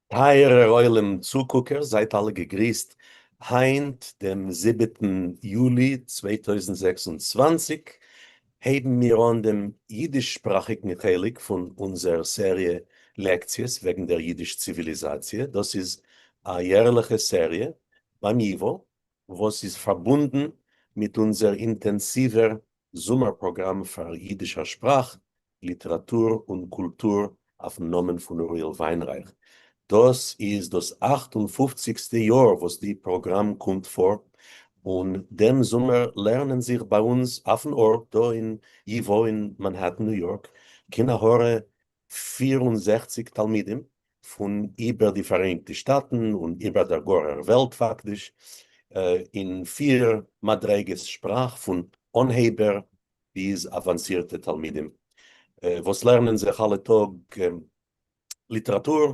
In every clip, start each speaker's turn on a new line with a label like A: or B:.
A: טייערער עולם צוקוקער, זייט אלע געגריסט היינט דעם זיבעטן יולי 2026 הייבן מיר אן דעם אידיש-שפראכיגן חלק פון אונזער סעריע לעקציעס וועגן דער אידיש ציוויליזאציע. דאס איז א יערליכע סעריע ביים ייווא וואס איז פארבונדן מיט אונזער אינטענסיווער זומער פראגראם פאר אידישער שפראך, ליטעראטור און קולטור אויפן נאמען פון אוריאל וויינרייך. דאס איז דאס אכט און פופציגסטע יאר וואס די פראגראם קומט פאר, און דעם זומער לערנען זיך ביי אונז אויפן ארט דא אין ייווא אין מאנהעטן ניו יארק קיין עין הרע 64 תלמידים פון איבער די פאראייניגטע שטאטן און איבער דער גארער וועלט פאקטיש, אין פיר מדריגות שפראך פון אנהייבער ביז אוואנסירטע תלמידים וואס לערנען זיך אלע טאג ליטעראטור,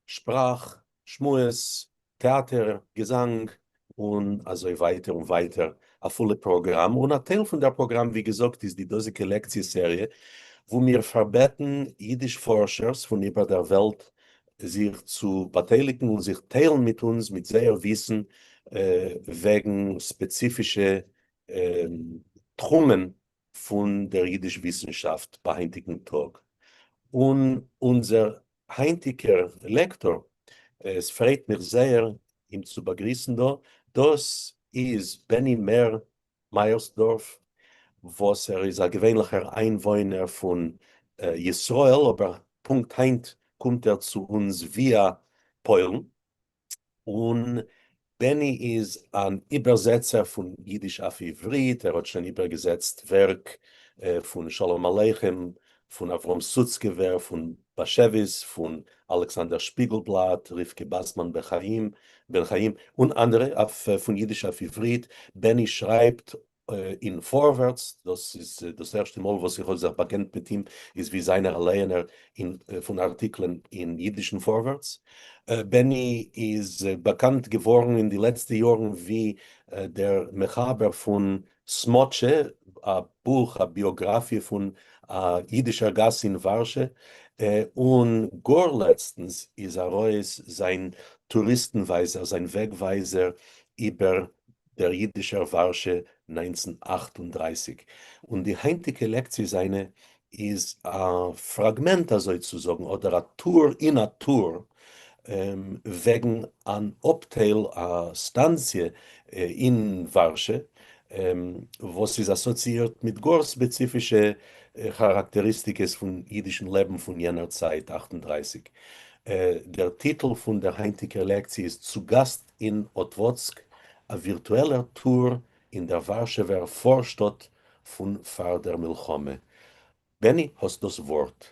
A: שפראך, שמועס, טעאטער, געזאנג, און אזוי ווייטער און ווייטער, א פולע פראגראם, און א טייל פון דער פראגראם ווי געזאגט איז די דאזיגע לעקציע סעריע, וואו מיר פארבעטן אידיש פארשערס פון איבער דער וועלט זיך צו באטייליגן און זיך טיילן מיט אונז מיט זייער וויסן וועגן ספעציפישע תחומען פון דער אידיש וויסנשאפט ביי היינטיגן טאג. און אונזער היינטיגער לעקטאר, עס פרייט מיך זייער אים צו באגריסן דא, דאס איז בעני מאיר מייערסדארף, וואס ער איז א געווענליכער איינוואוינער פון ישראל, אבער פונקט היינט קומט ער צו אונז via פוילן. און בעני איז אן איבערזעצער פון אידיש אויף עברית, ער האט שוין איבערגעזעצט ווערק פון שלום עליכם, פון אברהם סוצקעווער, פון באשעוויס, פון אלכסנדר שפיגלבלאט, רבקה באסמאן בן חיים, און אנדערע אויף פון אידיש אויף עברית. בעני שרייבט אין פארווערטס, דאס איז דאס ערשטע מאל וואס איך האב זיך באקענט מיט אים איז ווי זיינער א לייענער אין פון ארטיקלען אין אידישן פארווערטס. בעני איז באקאנט געווארן אין די לעצטע יארן ווי דער מחבר פון סמאטשע, א בוך, א ביאגראפיע פון א אידישער גאס אין ווארשע, און גאר לעצטנס איז ארויס זיין טוריסטן-ווייזער, זיין וועג-ווייזער איבער דער ייִדישער וואַרשע 1938, און די הײַנטיקע לעקציע זײַנע איז אַ פֿראַגמענט, אַזוי צו זאָגן, אָדער אַ טור אין אַ טור, וועגן אַן אָפּטייל, אַ סטאַנציע אין וואַרשע, וואָס איז אַסאָציִיִרט מיט גאָר ספּעציפֿישע כאַראַקטעריסטיקעס פֿון ייִדישן לעבן פֿון יענער צײַט, 38. דער טיטל פֿון דער הײַנטיקער לעקציע איז צו גאַסט אין אטוואצק, א ווירטועלער טור אין דער ווארשעווער פארשטאט פון פאר דער מלחמה. בעני, האסט דאס ווארט.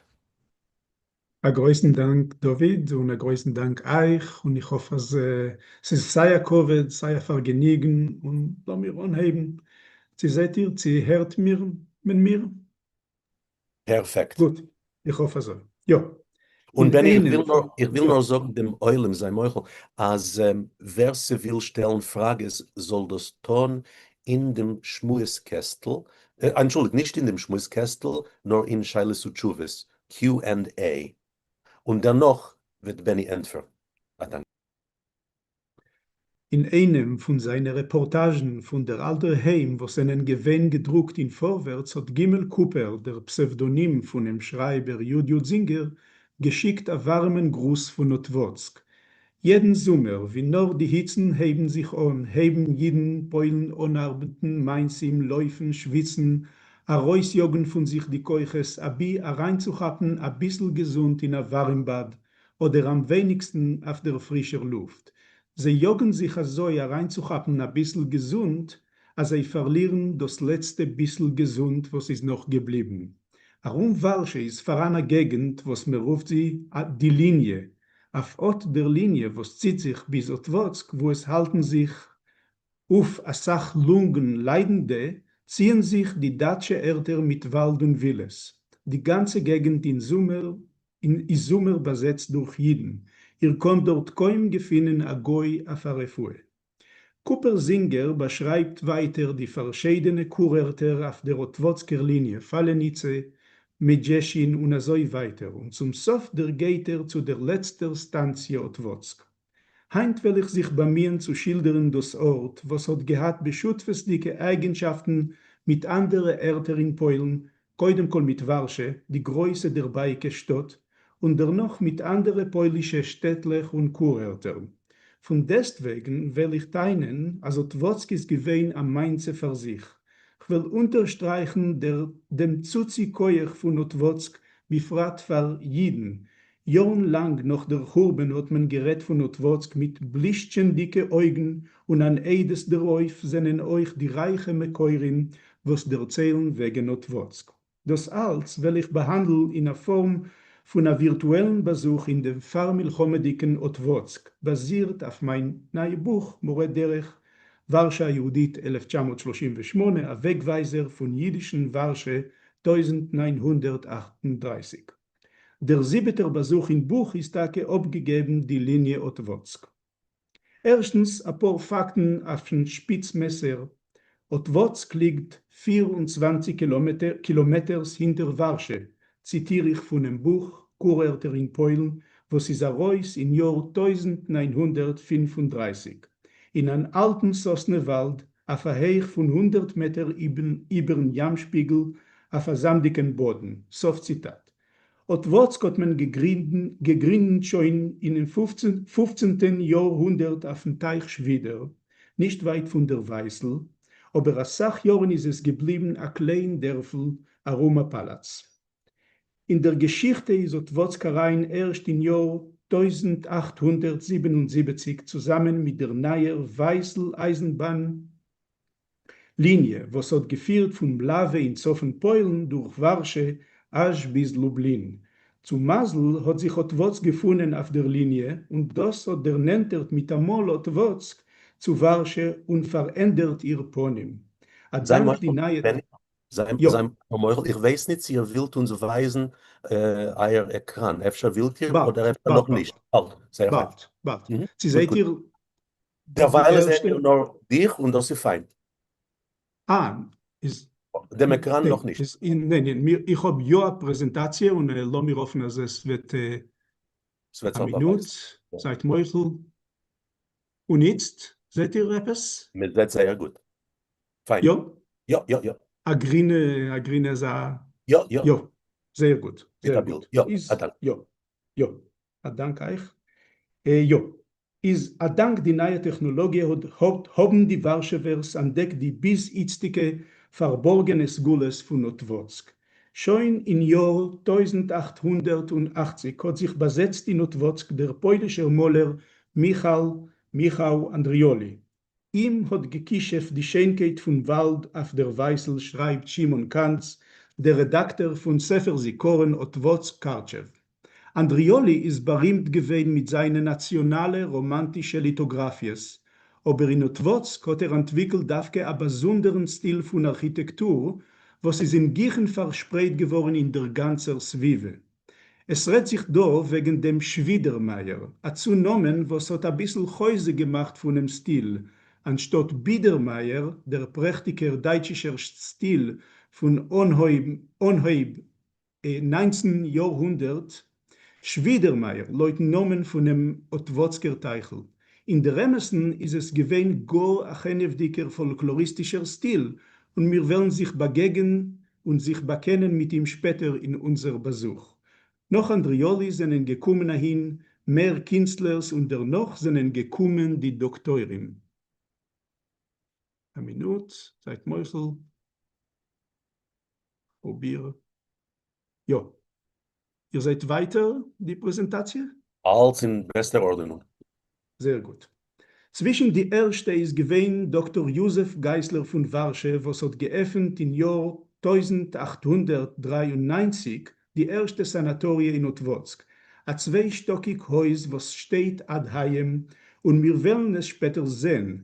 B: א גרויסן דאנק דוד, און א גרויסן דאנק אייך, און איך האף אז ס'איז סיי א כבוד סיי א פארגעניגן, און לאמיר אנהייבן. צו זעט איר, צו הערט מיר מען מיר?
A: פערפעקט.
B: גוט, איך האף אזוי. יא.
A: און בעני איך וויל נאר, איך וויל נאר זאגן דעם עולם, זיי מוחל, אז ווער ס'וויל שטעלן פראגעס זאל דאס טון אין דעם שמועס קעסטל, אנטשולדיגט, נישט אין דעם שמועס קעסטל, נאר אין שאלות ותשובות, Q and A, און דערנאך וועט בעני ענטפערן. א דאנק.
B: אין איינעם פון זיינע רעפארטאזשן פון דער אלטער היים וואס זענען געווען געדרוקט אין פארווערטס האט ג. קופער, דער פסעוודאנים פונעם שרייבער י. י. זינגער, געשיקט א ווארעמען גרוס פון אטוואצק. יעדן זומער ווי נאר די היצן הייבן זיך אן הייבן אידן פוילן אן ארבעטן מעשים לויפן שוויצן ארויסיאגן פון זיך די כוחות אבי אריינצוכאפן אביסל געזונט אין א ווארימבאד אדער אמווייניגסטן אויף דער פרישער לופט. זיי יאגן זיך אזוי אריינצוכאפן אביסל געזונט, אז זיי פארלירן דאס לעצטע ביסל געזונט וואס איז נאך געבליבן. ארום ווארשע איז פאראן א געגנט וואס מען רופט זי די ליניע. אויף אט דער ליניע וואס ציט זיך ביז אטוואצק וואו עס האלטן זיך אויף א סך לונגן ליידנדע, ציען זיך די דאטשע ערטער מיט וואלד און ווילעס. די גאנצע געגנט אין זומער איז זומער באזעצט דורך אידן, איר קאנט דארט קוים געפינען א גוי אויף א רפואה. קופער זינגער באשרייבט ווייטער די פארשיידענע קורערטער אויף דער אטוואצקער ליניע פאלעניצע. מעדזשעשין און אזוי ווייטער און צום סוף דערגייט ער צו דער לעצטער סטאנציע אטוואצק. היינט וועל איך זיך באמיען צו שילדערן דאס ארט וואס האט געהאט בשותפות'דיגע אייגענשאפטן מיט אנדערע ערטער אין פוילן, קודם כל מיט ווארשע, די גרויסע דערבייאיקע שטאט, און דערנאך מיט אנדערע פוילישע שטעטלעך און קורערטער. פון דעסטוועגן וועל איך טענה'ן אז אטוואצק איז געווען א מעשה פאר זיך. כ'וועל אונטערשטרייכן דער דעם צוצי כח פון אטוואצק בפרט פאר אידן. יארן לאנג נאך דער חורבן האט מען גערעדט פון אטוואצק מיט בלישטשענדיגע אויגן און אן עדות דערויף זענען אויך די רייכע מקורים וואס דערציילן וועגן אטוואצק. דאס אלץ וועל איך באהאנדלן אין א פארם פון א ווירטועלן באזוך אין דעם פאר-מלחמה'דיגן אטוואצק, באזירט אויף מיין נייע בוך מורה דרך, ווארשע היהודית 1938, א וועגווייזער פון אידישן ווארשע 1938. דער זיבעטער באזוך אין בוך איז טאקע אפגעגעבן די ליניע אטוואצק. ערשטנס, אפאר פאקטן אויפן שפיץ מעסער, אטוואצק ליגט 24 קילאמעטערס הינטער ווארשע, ציטיר איך פונעם בוך קורערטער אין פוילן וואס איז ארויס אין יאר 1935, אין אן אלטן סאסנע וואלד אויף א הייך פון 100 מעטער איבערן ים שפיגל אויף א זאמדיגען באדן, סוף ציטאט. אטוואצק האט מען געגרינדעט שוין אינעם פופצנטען יאר-הונדערט אויפן טייך שווידער, נישט ווייט פון דער ווייסל, אבער אסאך יארן איז עס געבליבן א קליין דערפל ארום א פאלאץ. אין דער געשיכטע איז אטוואצק אריין ערשט אין יאר 1877 צוזאמען מיט דער נייער ווייסל אייזנבאן ליניע וואס האט געפירט פון מלאווע אין צפון פוילן דורך ווארשע אזש ביז לובלין. צו מזל האט זיך אטוואצק געפונען אויף דער ליניע און דאס האט דערנענטערט מיטאמאל אטוואצק צו ווארשע און פארענדערט איר פנים. א
A: זיי
B: דאנק די
A: מוחל,
B: נייע
A: בעני, זיי
B: יא.
A: זיי מוחל, איך ווייס ניט צו איר ווילט אונז ווייזן אייער עקראן, אפשר ווילט איר
B: באלד,
A: אדער אפשר
B: באלד,
A: נאך
B: באלד,
A: נישט, באלד, זייער פיין.
B: באלד, באלד. צו
A: גוט
B: זעט
A: גוט.
B: איר די
A: דערוויילע זעען
B: ערשטע?
A: מיר נאר דיך און דאס איז פיין.
B: אה, איז
A: דעם עקראן
B: ניין,
A: נאך נישט.
B: איז ניין, ניין, מיר, איך האב יא א פרעזענטאציע און לאמיר האפן אז עס וועט
A: עס וועט
B: א
A: זיך
B: מינוט,
A: באווייזן.
B: זייט מוחל. און איצט זעט איר עפעס?
A: מען זעט זייער גוט. פיין.
B: יא?
A: יא, יא, יא.
B: א גרינע, א גרינע אזא.
A: יא, יא.
B: יא, זייער גוט,
A: מיט
B: זייער
A: א בילד.
B: גוט.
A: יא,
B: איז,
A: א דאנק.
B: יא, יא. א דאנק אייך. יא, איז א דאנק די נייע טעכנאלאגיע האט האבן די ווארשעווערס אנטדעקט די ביז איצטיגע פארבארגענע סגולות פון אטוואצק. שוין אין יאר 1880 האט זיך באזעצט אין אטוואצק דער פוילישער מאלער מיכאל, מיכאו, אנדריאלי. אים האט געכישופט די שיינקייט פון וואלד אויף דער ווייסל שרייבט שמעון קאנץ, דער רעדאקטער פון ספר זיכרון אטוואצק קארטשעוו. אנדריאלי איז בארימט געווען מיט זיינע נאציאנאלע ראמאנטישע ליטאגראפיעס, אבער אין אטוואצק האט ער אנטוויקלט דווקא א באזונדערן סטיל פון ארכיטעקטור וואס איז אינגיכן פארשפרייט געווארן אין דער גאנצער סביבה. עס רעדט זיך דא וועגן דעם שווידערמייער, א צונאמען וואס האט אביסל חוזק געמאכט פונעם סטיל, אנשטאט בידערמייער, דער פרעכטיגער דייטשישער סטיל פון אנהויב 19 יארהונדערט, שווידערמייער, לויטן נאמען פונעם אטוואצקער טייכל. אין דער אמת'ן איז עס געווען גאר א חנעוודיקער פאלקלאריסטישער סטיל, און מיר וועלן זיך באגעגען און זיך באקענען מיט אים שפעטער אין אונזער באזוך. נאך אנדריאלי זענען געקומען אהין מער קינסטלערס און דערנאך זענען געקומען די דאקטוירים. א מינוט, זייט מוחל. פרוביר. יא. איר זעט ווייטער די פרעזענטאציע?
A: אלץ אין בעסטער ארדענונג.
B: זייער גוט. צווישן די ערשטע איז געווען דאקטאר יוזעף גייסלער פון ווארשע וואס האט געעפנט אין יאר 1893 די ערשטע סאנאטאריע אין אטוואצק, א צוויי שטאקיג הויז וואס שטייט עד היום און מיר וועלן עס שפעטער זען,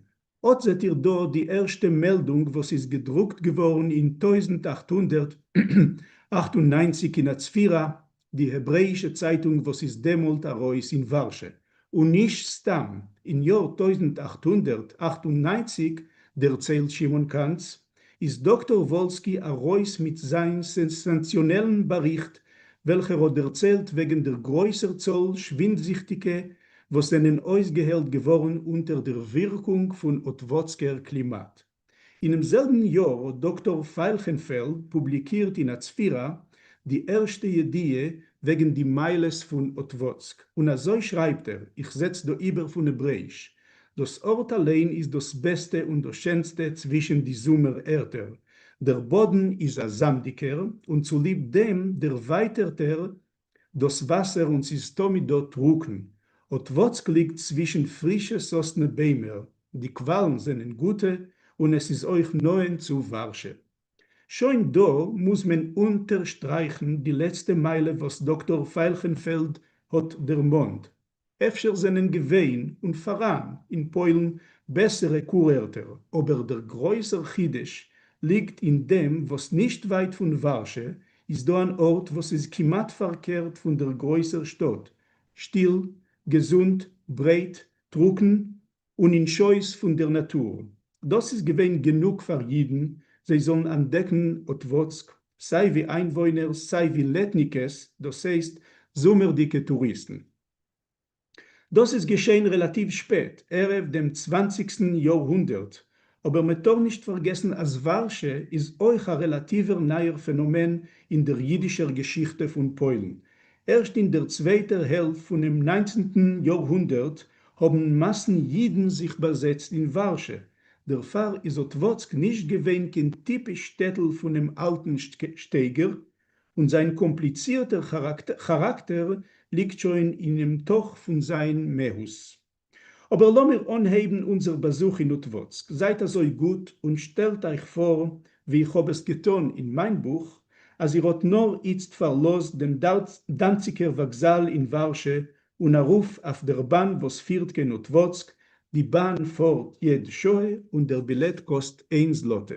B: אט זעט איר דא די ערשטע מעלדונג וואס איז געדרוקט געווארן אין 1898 אין הצפירה, די העברעאישע צייטונג וואס איז דעמאלט ארויס אין ווארשע. און נישט סתם, אין יאר 1898, דערציילט שמעון קאנץ, איז דאקטאר וואלסקי ארויס מיט זיין סענסאציאנעלן באריכט וועלכער האט דערציילט וועגן דער גרויסער צאל שווינדזיכטיגע וואס זענען אויסגעהיילט געווארן אונטער דער ווירקונג פון אטוואצקער קלימאט. אינעם זעלבן יאר האט דאקטאר פיילכענפעלד פובליקירט אין הצפירה די ערשטע ידיעה וועגן די מעלות פון אטוואצק, און אזוי שרייבט ער, איך זעץ דא איבער פון העברעאיש, דאס ארט אליין איז דאס בעסטע און דאס שענסטע צווישן די זומער ערטער, דער באדן איז א זאמדיגער און צוליב דעם דערווייטערט ער דאס וואסער און ס'איז תמיד דא טרוקן. אטוואצק ליגט צווישן פרישע סאסנע ביימער, די קוואלן זענען גוטע און עס איז אויך נאענט צו ווארשע. שוין דא מוז מען אונטערשטרייכן די לעצטע מעלה וואס דאקטאר פיילכענפעלד האט דערמאנט, אפשר זענען געווען און פאראן אין פוילן בעסערע קורערטער, אבער דער גרויסער חידוש ליגט אין דעם וואס נישט ווייט פון ווארשע איז דא אן ארט וואס איז כמעט פארקערט פון דער גרויסער שטאט, שטיל, געזונט, ברייט, טרוקן, און אין שויס פון דער נאטור. דאס איז געווען גענוג פאר אידן זיי זאלן אנטדעקן אטוואצק, סיי ווי איינוואוינער סיי ווי לעטניקעס, דאס הייסט זומערדיגע טוריסטן. דאס איז געשען רעלאטיוו שפעט, ערב דעם צוואנציגסטן יאר-הונדערט, אבער מען טאר נישט פארגעסן אז ווארשע איז אויך א רעלאטיווער נייער פענאמען אין דער אידישער געשיכטע פון פוילן. ערשט אין דער צווייטער העלפט פונעם ניינצנטן יאר-הונדערט האבן מאסן אידן זיך באזעצט אין ווארשע, דערפאר איז אטוואצק נישט געווען קיין טיפיש שטעטל פונעם אלטן שטייגער, און זיין קאמפליצירטער כאראקטער ליגט שוין אינעם תוך פון זיין מהות. אבער לאמיר אנהייבן אונזער באזוך אין אטוואצק, זייט אזוי גוט און שטעלט אייך פאר, ווי איך האב עס געטאן אין מיין בוך, אז איר האט נאר איצט פארלאזט דעם דאנציגער וואקזאל אין ווארשע און ארויף אויף דער באן וואס פירט קיין אטוואצק, די באן פארט יעדע שעה און דער בילעט קאסט איין זלאטע.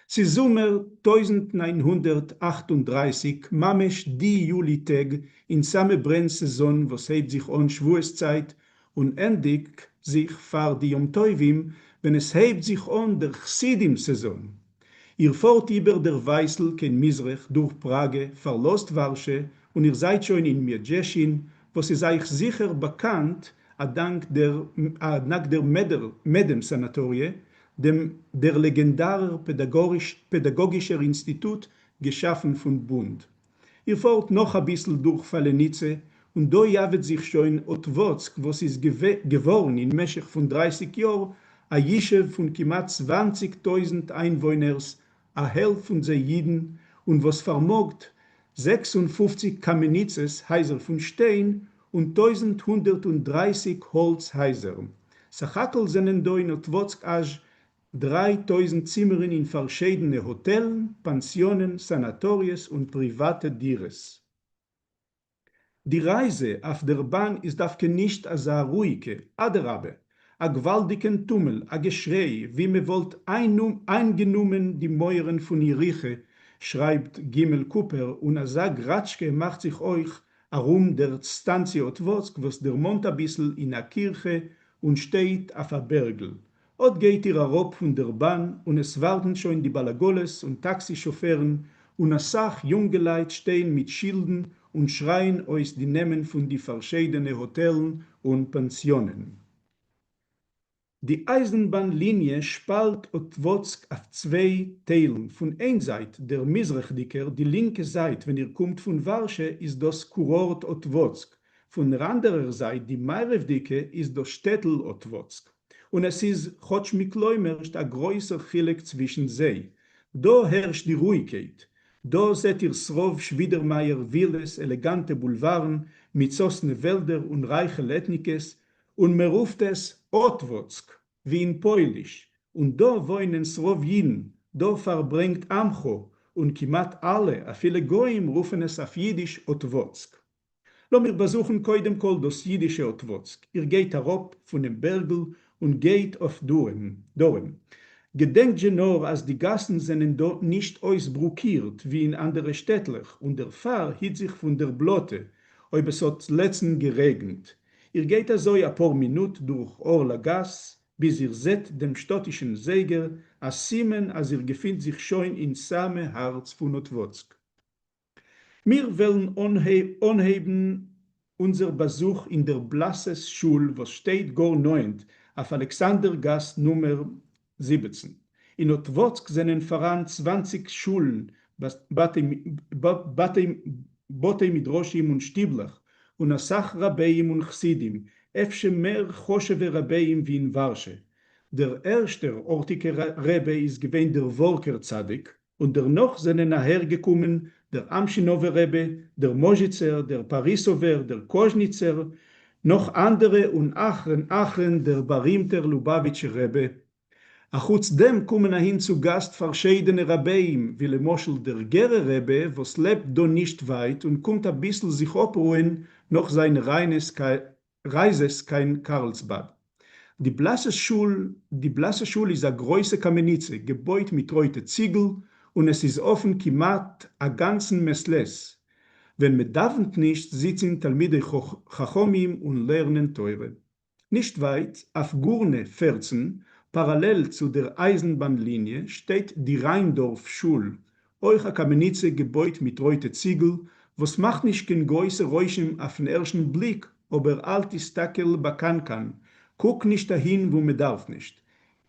B: ס'איז זומער 1938, ממש די יולי טעג אין סאמע ברען סעזאן וואס הייבט זיך אן שבועות צייט און ענדיגט זיך פאר די יום טובים ווען עס הייבט זיך אן דער חסידים סעזאן. איר פארט איבער דער ווייסל קיין מזרח דורך פראגע, פארלאזט ווארשע און איר זייט שוין אין מיעדזשעשין וואס איז אייך זיכער באקאנט אדאנק דער מעדעם סאנאטאריע, דעם דער לעגענדארער פעדאגאגישער אינסטיטוט געשאפן פון בונד. איר פארט נאך אביסל דורך פאלעניצע און דא יאוועט זיך שוין אטוואצק וואס איז געווארן אין משך פון דרייסיג יאר א ישוב פון כמעט 20,000 איינוואוינערס א העלפט פון זיי אידן און וואס פארמאגט 56 קאמעניצעס הייזער פון שטיין און 1130 האלץ הייזער. סך הכל זענען דא אין אטוואצק אזש 3000 צימערן אין פארשיידענע האטעלן, פאנסיאנען, סאנאטאריעס און פריוואטע דירות. די רייזע אויף דער באן איז דווקא נישט אזא רואיגע, אדרבה, א גוואלדיגען טומל, א געשריי, ווי מען וואלט איינגענומען די מויערן פון יריחו, שרייבט ג. קופער, און אזא גראטשקע מאכט זיך אויך ארום דער סטאנציע אטוואצק וואס דערמאנט אביסל אין א קירכע און שטייט אויף א בערגל. אט גייט איר אראפ פון דער באן און עס ווארטן שוין די באלאגאלעס און טאקסי שאפערן און אסאך יונגעלייט שטייען מיט שילדן און שרייען אויס די נעמען פון די פארשיידענע האטעלן און פאנסיאנען. די אייזנבאן ליניע שפאלט אטוואצק אויף צוויי טיילן, פון איין זייט, דער מזרח'דיגער, די לינקע זייט ווען איר קומט פון ווארשע, איז דאס קורארט אטוואצק, פון דער אנדערער זייט, די מערב'דיגע, איז דאס שטעטל אטוואצק. און עס איז, כאטש מכלומר'שט, א גרויסער חילוק צווישן זיי. דא הערשט די רואיגקייט. דא זעט איר ס'רוב שווידערמייער ווילעס, עלעגאנטע בולווארן מיט סאסנע וועלדער און רייכע לעטניקעס, און מען רופט עס אטוואצק, ווי אין פויליש, און דא וואוינען ס'רוב אידן, דא פארברענגט עמך, און כמעט אלע, אפילו גוים, רופן עס אויף אידיש אטוואצק. לאמיר באזוכן קודם כל דאס אידישע אטוואצק, איר גייט אראפ פונעם בערגל און גייט אויף דרום, געדענקט זשע נאר אז די גאסן זענען דא נישט אויסברוקירט ווי אין אנדערע שטעטלעך און דערפאר היט זיך פון דער בלאטע אויב עס האט לעצטן גערעגנט. איר גייט אזוי אפאר מינוט דורך אורלא גאס. ביז איר זעט דעם שטאטישן זייגער, א סימן אז איר געפינט זיך שוין אין סאמע הארץ פון אטוואצק. מיר וועלן אנהייבן אונזער באזוך אין דער בלאסעס שול וואס שטייט גאר נאענט אויף אלעקסאנדער גאס נומער 17. אין אטוואצק זענען פאראן 20 שולן, בתי מדרשים און שטיבלעך, און אסאך רביים און חסידים, אפשר מער חשוב'ע רביים ווי אין ווארשע. דער ערשטער ארטיגער רבי איז געווען דער ווארקער צדיק, און דערנאך זענען אהער געקומען דער אמשינאווער רבי, דער מאזשיצער, דער פאריסאווער, דער קאזשניצער, נאך אנדערע און אחרון אחרון דער בארימטער לובאוויטשער רבי. אחוץ דעם קומען אהין צו גאסט פארשיידענע רביים, ווי למשל דער גערער רבי וואס לעבט דא נישט ווייט און קומט אביסל זיך אפרוען נאך זיינע רייזעס קיין קארלסבאד. די בלאסע שול די בלאסע שול איז א גרויסע קאמעניצע געבויט מיט רויטע ציגל און עס איז אפן כמעט א גאנצן מעת לעת. ווען מען דאווענט נישט זיצן תלמידי חכמים און לערנען תורה. נישט ווייט, אויף גורנע 14, פאראלעל צו דער אייזנבאן ליניע, שטייט די ריינדארף שול, אויך א קאמעניצע געבויט מיט רויטע ציגל, וואס מאכט נישט קיין גרויסע רושם אויפן ערשטן בליק, אבער אל תסתכל בקנקן, קוק נישט אהין וואו מ'דארף נישט.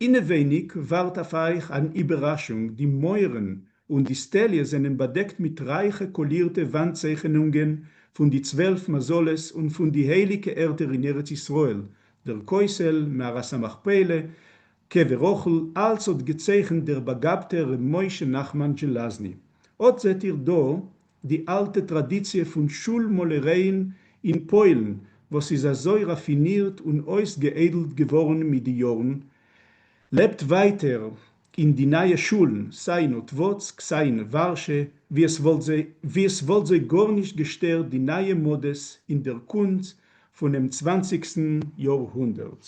B: אינעווייניג ווארט אויף אייך אן איבערראשונג, די מויערן און די סטעליע זענען באדעקט מיט רייכע קאלירטע וואנט צייכענונגען פון די 12 מזלות און פון די הייליגע ערטער אין ארץ ישראל, דער כותל, מערת המכפלה, קבר רחל, אלץ האט געצייכנט דער באגאבטער ר' משה נחמן דזשעלאזני. אט זעט איר דא די אלטע טראדיציע פון שול מאלערייען אין פוילן וואס איז אזוי ראפינירט און אויסגעאיידלט געווארן מיט די יארן, לעבט ווייטער אין די נייע שולן, סיי אין אטוואצק סיי אין ווארשע, ווי עס וואלט זיי ווי עס וואלט זיי גארנישט געשטערט די נייע מאדעס אין דער קונסט פונעם צוואנציגסטן יארהונדערט.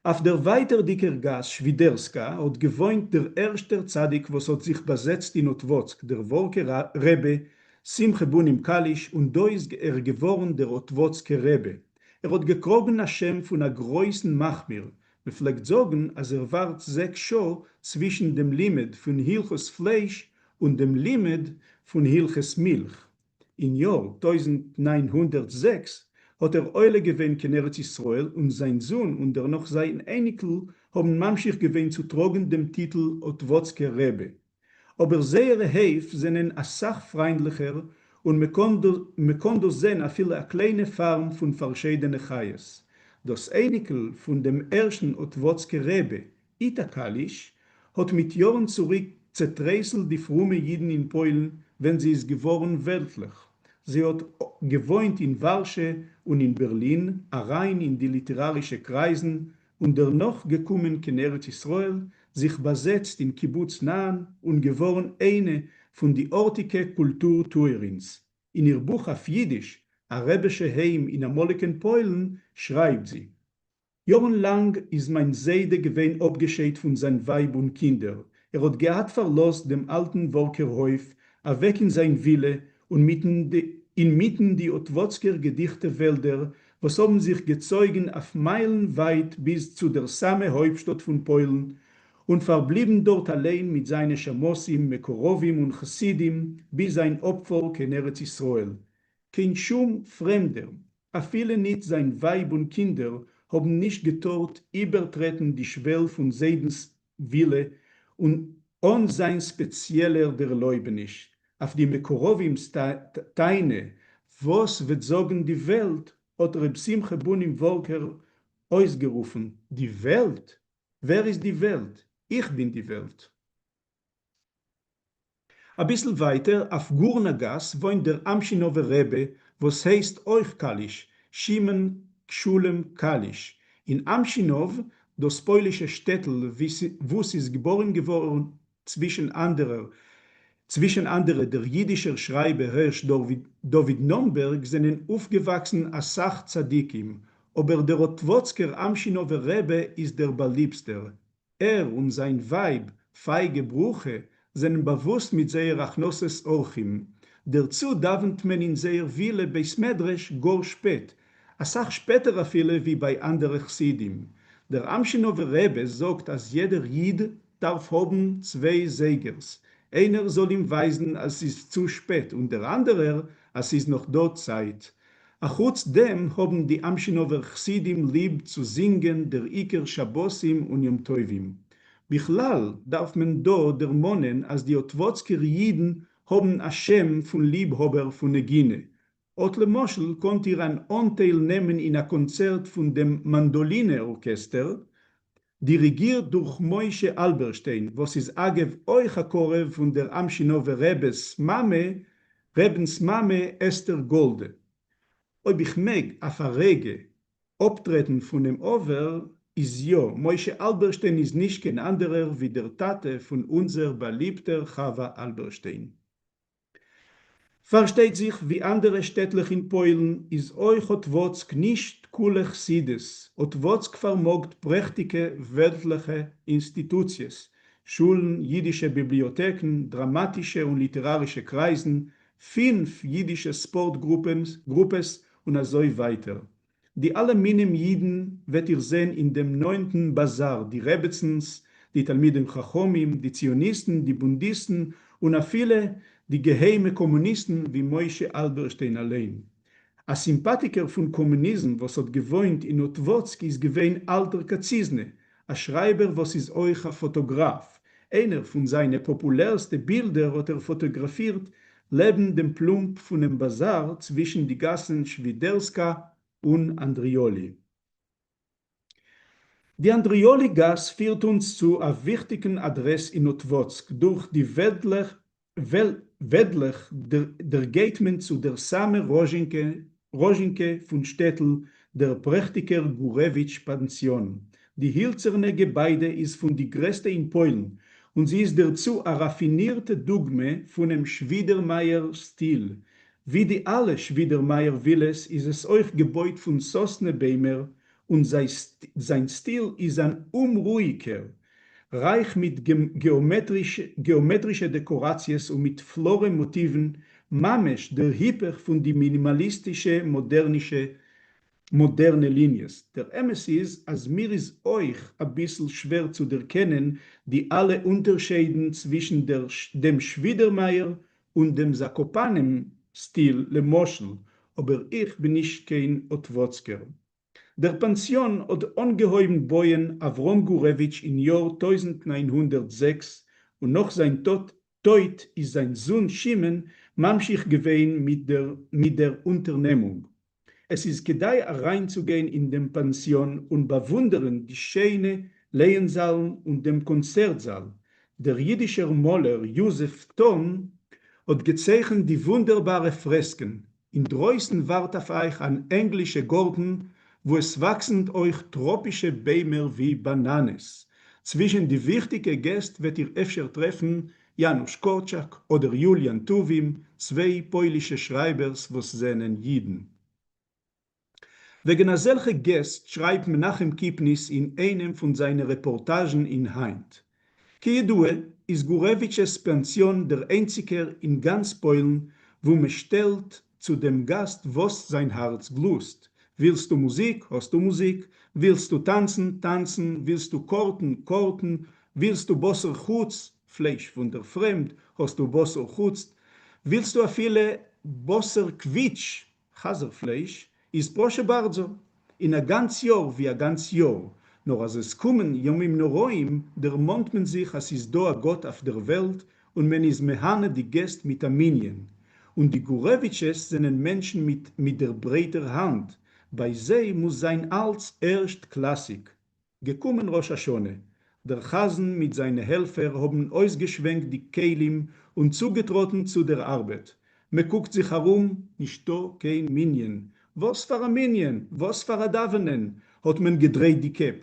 B: אויף דער ווייטערדיקער גאס שווידערסקא האט געוואוינט דער ערשטער צדיק וואס האט זיך באזעצט אין אטוואצק, דער ווארקער רבי שמחה בונים קאליש, און דא איז ער געווארן דער אטוואצקער רבי. ער האט געקראגן א שם פון א גרויסן מחמיר, מ'פלעגט זאגן אז ער ווארט 6 שעה צווישן דעם לימוד פון הלכות פלייש און דעם לימוד פון הלכות מילך. אין יאר 1906 האט ער עולה געווען קיין ארץ ישראל און זיין זון און דערנאך זיין אייניקל האבן ממשיך געווען צו טראגן דעם טיטל אטוואצקער רבי. אבער זייערע הייף זענען אסאך פריינדליכער און מ'קאן דא זען אפילו א קליינע פארם פון פארשיידענע חיות. דאס אייניקל פון דעם ערשטן אטוואצקער רבי, איטא קאליש, האט מיט יארן צוריק צעטרייסלט די פרומע אידן אין פוילן ווען זי איז געווארן וועלטליך. זי האט געוואוינט אין ווארשע און אין בערלין, אריין אין די ליטערארישע קרייזן, און דערנאך געקומען קיין ארץ ישראל, זיך באזעצט אין קיבוץ נען און געווארן איינע פון די ארטיגע קולטור טוערינס. אין איר בוך אויף אידיש, א רבישע היים אין אמאליגען פוילן, שרייבט זי. יארן לאנג איז מיין זיידע געווען אפגעשיידט פון זיין ווייב און קינדער, ער האט געהאט פארלאזט דעם אלטן ווארקער הויף, אוועק אין זיין ווילע און אינמיטן די אטוואצקער געדיכטע וועלדער וואס האבן זיך געצויגן אויף מיילן ווייט ביז צו דער סאמע הויפטשטאט פון פוילן, און פארבליבן דארט אליין מיט זיינע שמשים, מקורבים און חסידים ביז זיין אפפאר קיין ארץ ישראל. קיין שום פרעמדער, אפילו ניט זיין ווייב און קינדער, האבן נישט געטארט איבערטרעטן די שוועל פון זיידנס ווילע און אן זיין ספעציעלער דערלויבעניש. אויף די מקורבים'ס טענה וואס וועט זאגן די וועלט, האט ר' שמחה בונים ווארקער אויסגערופן, די וועלט? ווער איז די וועלט? איך בין די וועלט! אביסל ווייטער אויף גורנא גאס וואוינט דער אמשינאווער רבי וואס הייסט אויך קאליש, שמעון שלום קאליש, אין אמשינאוו, דאס פוילישע שטעטל וואו ס'איז געבארן געווארן צווישן אנדערער צווישן אנדערע דער אידישער שרייבער הערש דוד נאמבערג זענען אויפגעוואקסן אסאך צדיקים, אבער דער אטוואצקער אמשינאווער רבי איז דער באליבסטער, ער און זיין ווייב פייגע ברכה זענען באוואוסט מיט זייער הכנסת אורחים, דערצו דאווענט מען אין זייער ווילע בית מדרש גאר שפעט, אסאך שפעטער אפילו ווי ביי אנדערע חסידים. דער אמשינאווער רבי זאגט אז יעדער איד דארף האבן צוויי זייגערס, איינער זאל אים ווייזן אז ס'איז צו שפעט און דער אנדערער אז ס'איז נאך דא צייט. אחוץ דעם האבן די אמשינאווער חסידים ליב צו זינגען דער עיקר שבתים און יום טובים. בכלל דארף מען דא דערמאנען אז די אטוואצקער אידן האבן א שם פון ליבהאבער פון נגינה. אט למשל קאנט איר אן אנטייל נעמען אין א קאנצערט פון דעם מאנדאלינע ארקעסטער, דיריגירט דורך משה אלברשטיין, וואס איז אגב אויך א קרוב פון דער אמשינאווער רב'ס מאמע, רבינ'ס מאמע אסתר גאלדע. אויב איך מעג אויף א רגע אפטרעטן פונעם עבר, איז יא, משה אלברשטיין איז נישט קיין אנדערער ווי דער טאטע פון אונזער באליבטער חוה אלברשטיין. פארשטייט זיך ווי אנדערע שטעטלעך אין פוילן איז אויך אטוואצק נישט כולו חסידות, אטוואצק פארמאגט פרעכטיגע וועלטליכע אינסטיטוציעס, שולן, יידישע ביבליאטעקן, דראמאטישע און ליטערארישע קרייזן, פינף יידישע ספארט גרופעס און אזוי ווייטער. די אלע מינים אידן וועט איר זען אין דעם נאענטן באזאר, די רעבעצנס, די תלמידים חכמים, די ציוניסטן, די בונדיסטן, און אפילו די געהיימע קאמוניסטן ווי משה אלברשטיין אליין. א סימפאטיקער פון קאמוניזם וואס האט געוואוינט אין אטוואצק איז געווען אלטער קאציזנע, א שרייבער וואס איז אויך א פאטאגראף. איינער פון זיינע פאפולערסטע בילדער האט ער פאטאגראפירט לעבן דעם פלומפ פונעם באזאר צווישן די גאסן שווידערסקא און אנדריאלי. די אנדריאלי גאס פירט אונז צו א וויכטיגן אדרעס אין אטוואצק דורך די וועלדלעך וועלדלעך דערגייט מען צו דער סאמע ראזשינקע פון שטעטל, דער פרעכטיגער גורעוויטש פאנסיאן. די הילצערנע געביידע איז פון די גרעסטע אין פוילן, און זי איז דערצו א ראפינירטע דוגמא פונעם שווידערמייער סטיל. ווי די אלע שווידערמייער ווילעס איז עס אויך געבויט פון סאסנע ביימער און זיין סטיל איז אן אומרואיגער, רייך מיט געאמעטרישע דעקאראציעס און מיט פלארע מאטיוון, ממש דער היפך פון די מינימאליסטישע מאדערנישע מאדערנע ליניעס. דער אמת איז אז מיר איז אויך אביסל שווער צו דערקענען די אלע אונטערשיידן צווישן דעם שווידערמייער און דעם זאקאפאנעם סטיל למשל, אבער איך בין נישט קיין אטוואצקער. דער פאנסיאן האט אנגעהויבן בויען אברהם גורעוויטש אין יאר 1906 און נאך זיין טויט איז זיין זון שמעון ממשיך געווען מיט דער אונטערנעמונג. עס איז כדאי אריינצוגיין אין דעם פאנסיאן און באוואונדערן די שיינע לייענזאלן און דעם קאנצערט-זאל. דער יידישער מאלער יוזעף טאן האט געצייכנט די וואונדערבארע פרעסקן. אינדרויסן ווארט אויף אייך אן ענגלישע גארטן וואו עס וואקסן אויך טראפישע ביימער ווי באנאנעס. צווישן די וויכטיגע געסט וועט איר אפשר טרעפן יאנוש קארטשאק אדער יוליאן טובים, צוויי פוילישע שרייבערס וואס זענען אידן. וועגן אזעלכע געסט שרייבט מנחם קיפניס אין איינעם פון זיינע רעפארטאזשן אין היינט. כידוע איז גורעוויטש'ס פאנסיאן דער איינציגער אין גאנץ פוילן וואו מען שטעלט צו דעם גאסט וואס זיין הארץ גלוסט. ווילסטו מוזיק, האסטו מוזיק, ווילסטו טאנצן, טאנצן, ווילסטו קארטן, קארטן, ווילסטו בשר חוץ, פלייש פון דער פרעמד, האסטו בשר חוץ, ווילסטו אפילו בשר קוויטש, חזיר פלייש, איז proszę bardzo, אין א גאנץ יאר ווי א גאנץ יאר, נאר אז עס קומען ימים נוראים דערמאנט מען זיך אז ס'איז דא א גאט אויף דער וועלט און מען איז מהנה די געסט מיט א מנין. און די גורעוויטשעס זענען מענטשן מיט מיט דער ברייטער האנט, ביי זיי מוז זיין אלץ ערשט קלאסיג. געקומען ראש השנה, דער חזן מיט זיינע העלפער האבן אויסגעשווענקט די כלים און צוגעטראטן צו דער ארבעט. מען קוקט זיך ארום, נישטא קיין מנין. וואס פאר א מנין? וואס פאר א דאווענען? האט מען געדרייט די קעפ.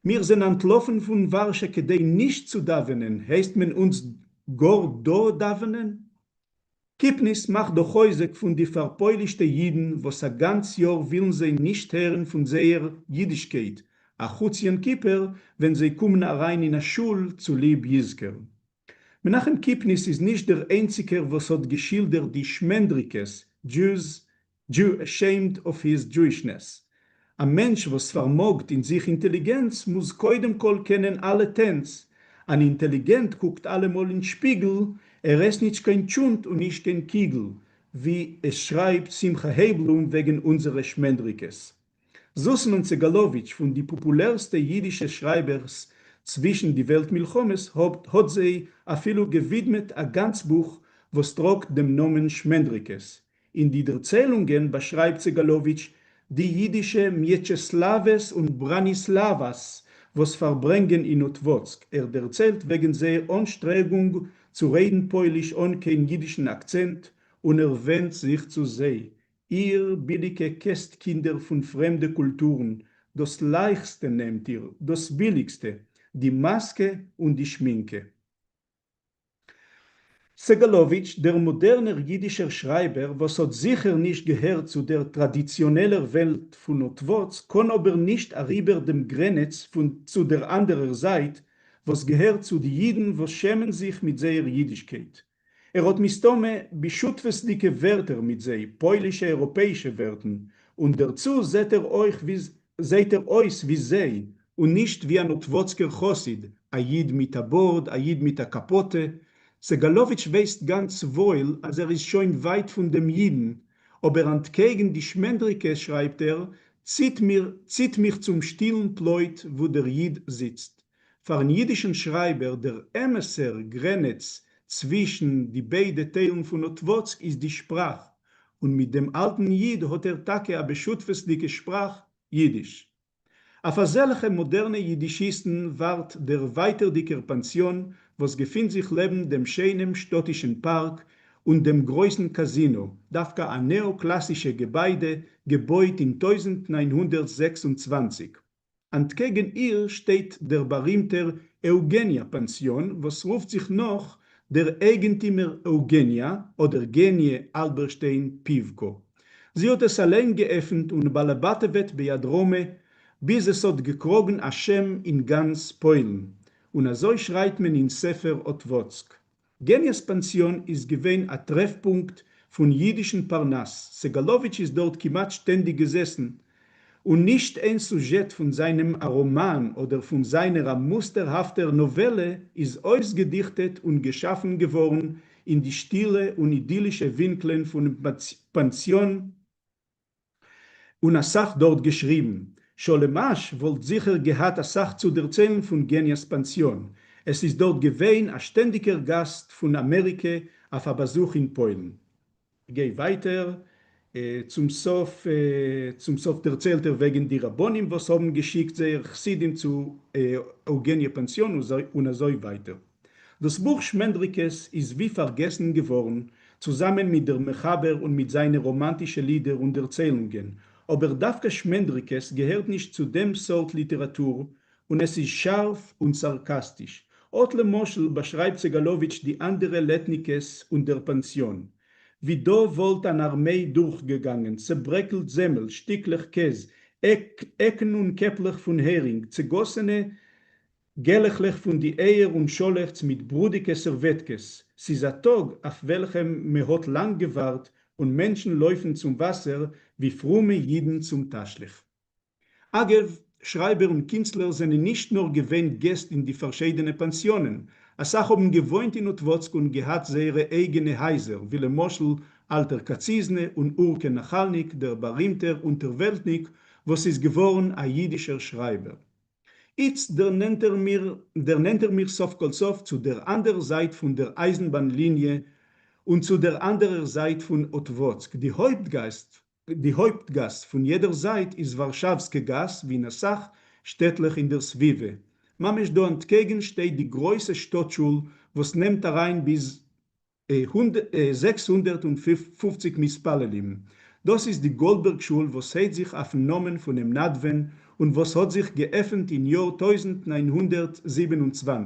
B: מיר זענען אנטלאפן פון ווארשע כדי נישט צו דאווענען, הייסט מען אונז גאר דא דאווענען? קיפניס מאכט דא חוזק פון די פארפוילישטע אידן וואס א גאנץ יאר ווילן זיי נישט הערן פון זייער אידישקייט, א חוץ יום כיפור ווען זיי קומען אריין אין א שול צוליב יזכור. מנחם קיפניס איז נישט דער איינציגער וואס האט געשילדערט די שמענדריקעס, Jews, Jew ashamed of his Jewishness. א מענטש וואס פארמאגט אין זיך אינטעליגענץ מוז קודם כל קענען אלע טענץ. אן אינטעליגענט קוקט אלעמאל אין שפיגל, ער עסט נישט קיין טשונט און נישט קיין קיגל, ווי עס שרייבט שמחה הייבלום וועגן אונזערע שמענדריקעס. זוסמאן סעגאלאוויטש, פון די פאפולערסטע אידישע שרייבערס צווישן די וועלט מלחמות, האט זיי אפילו געווידמעט א גאנץ בוך וואס טראגט דעם נאמען שמענדריקעס. אין די דערציילונגען באשרייבט סעגאלאוויטש די אידישע מיעטשעסלאוועס און בראניסלאוואס וואס פארברענגען אין אטוואצק. ער דערציילט וועגן זייער אנשטרעגונג צו רעדן פויליש אן קיין אידישן אקצענט, און ער ווענדט זיך צו זיי, איר, ביליקע קעסט-קינדער פון פרעמדע קולטורן, דאס לייכסטע נעמט איר, דאס ביליגסטע, די מאסקע און די שמינקע. סעגאלאוויטש, דער מאדערנער יידישער שרייבער, וואס האט זיכער נישט געהערט צו דער טראדיציאנעלער וועלט פון אטוואצק, קאן אבער נישט אריבער דעם גרענעץ פון צו דער אנדערער זייט, וואס געהערט צו די יידן וואס שעמען זיך מיט זייער יידישקייט. ער האט מסתמא בשותפות'דיגע ווערטער מיט זיי, פוילישע אייראפעאישע ווערטן, און דערצו זעט ער אויך ווי זעט ער אויס ווי זיי, און נישט ווי אן אטוואצקער חסיד, א איד מיט א בארד, א איד מיט א קאפאטע. סעגאלאוויטש ווייסט גאנץ וואויל אז ער איז שוין ווייט פון דעם אידן, אבער אנטקעגן די שמענדריקעס שרייבט ער, ציט מיר, ציט מיך צום שטילן פלויט וואו דער איד זיצט. פארן אידישן שרייבער דער אמת'ער גרענעץ צווישן די ביידע טיילן פון אטוואצק איז די שפראך, און מיט דעם אלטן איד האט ער טאקע א בשותפות'דיגע שפראך, אידיש. אויף אזעלכע מאדערנע אידישיסטן ווארט דער ווייטערדיגער פאנסיאן וואס געפינט זיך לעבן דעם שיינעם שטאטישן פארק און דעם גרויסן קאזינא, דווקא א נעא-קלאסישע געביידע געבויט אין 1926. אנטקעגן איר שטייט דער בארימטער עוגעניא פאנסיאן וואס רופט זיך נאך דער אייגענטימער עוגעניא אדער געניע אלבערשטיין פיווקא. זי האט עס אליין געעפנט און באלעבאטעוועט ביד רמה ביז עס האט געקראגן א שם אין גאנץ פוילן, און אזוי שרייט מען אין ספר אטוואצק. געניעס פאנסיאן איז געווען א טרעפפונקט פון יידישן פארנאס, סעגאלאוויטש איז דארט כמעט שטענדיג געזעסן, און נישט איין סוזשעט פון זיינעם א ראמאן אדער פון זיינער א מוסטערהאפטער נאוועלע איז אויסגעדיכטעט און געשאפן געווארן אין די שטילע און אידילישע ווינקלען פונעם פאנסיאן, און אסאך דארט געשריבן. שלום אש וואלט זיכער געהאט אסאך צו דערציילן פון געניא'ס פאנסיאן. עס איז דארט געווען א שטענדיגער גאסט פון אמעריקע אויף א באזוך אין פוילן. כ'גיי ווייטער. צום סוף צום סוף דערציילט ער וועגן די רבנים וואס האבן געשיקט זייער חסידים צו עוגעניע פאנסיאן און אזוי ווייטער. דאס בוך שמענדריקעס איז ווי פארגעסן געווארן, צוזאמען מיט דער מחבר און מיט זיינע ראמאנטישע לידער און דערציילונגען, אבער דווקא שמענדריקעס געהערט נישט צו דעם סארט ליטעראטור, און עס איז שארף און סארקאסטיש. אט למשל באשרייבט סעגאלאוויטש די אנדערע לעטניקעס און דער פאנסיאן. ווי דא וואלט אן ארמיי דורכגעגאנגען, צעברעקלט זעמל, שטיקלעך קעז, עקן און קעפלעך פון הערינג, צעגאסענע געלעכלעך פון די אייער און שאלעכץ מיט ברודיקע סערוועטקעס, ס'איז א טאג אויף וועלכעם מ'האט לאנג געווארט און מענטשן לויפן צום וואסער ווי פרומע אידן צום תשליך. אגב, שרייבער און קינצלער זענען נישט נאר געווען געסט אין די פארשיידענע פאנסיאנען, אסאך האבן געוואוינט אין אטוואצק און געהאט זייערע אייגענע הייזער, ווי למשל אלטער קאציזנע און אורקע נאכאלניק דער בארימטער אונטערוועלטניק וואס איז געווארן א אידישער שרייבער. איצט דערנענטערן מיר, דערנענטערן מיר סוף כל סוף צו דער אנדערער זייט פון דער אייזנבאן ליניע און צו דער אנדערער זייט פון אטוואצק. די הויפטגאס, די הויפטגאס פון יעדער זייט איז ווארשאווסקע גאס, ווי אין אסאך שטעטלעך אין דער סביבה. ממש דא אנטקעגן שטייט די גרויסע שטאט-שול וואס נעמט אריין ביז 650 מתפללים. דאס איז די גאלדבערג שול וואס הייט זיך אויפן נאמען פונעם נדבן און וואס האט זיך געעפענט אין יאר 1927.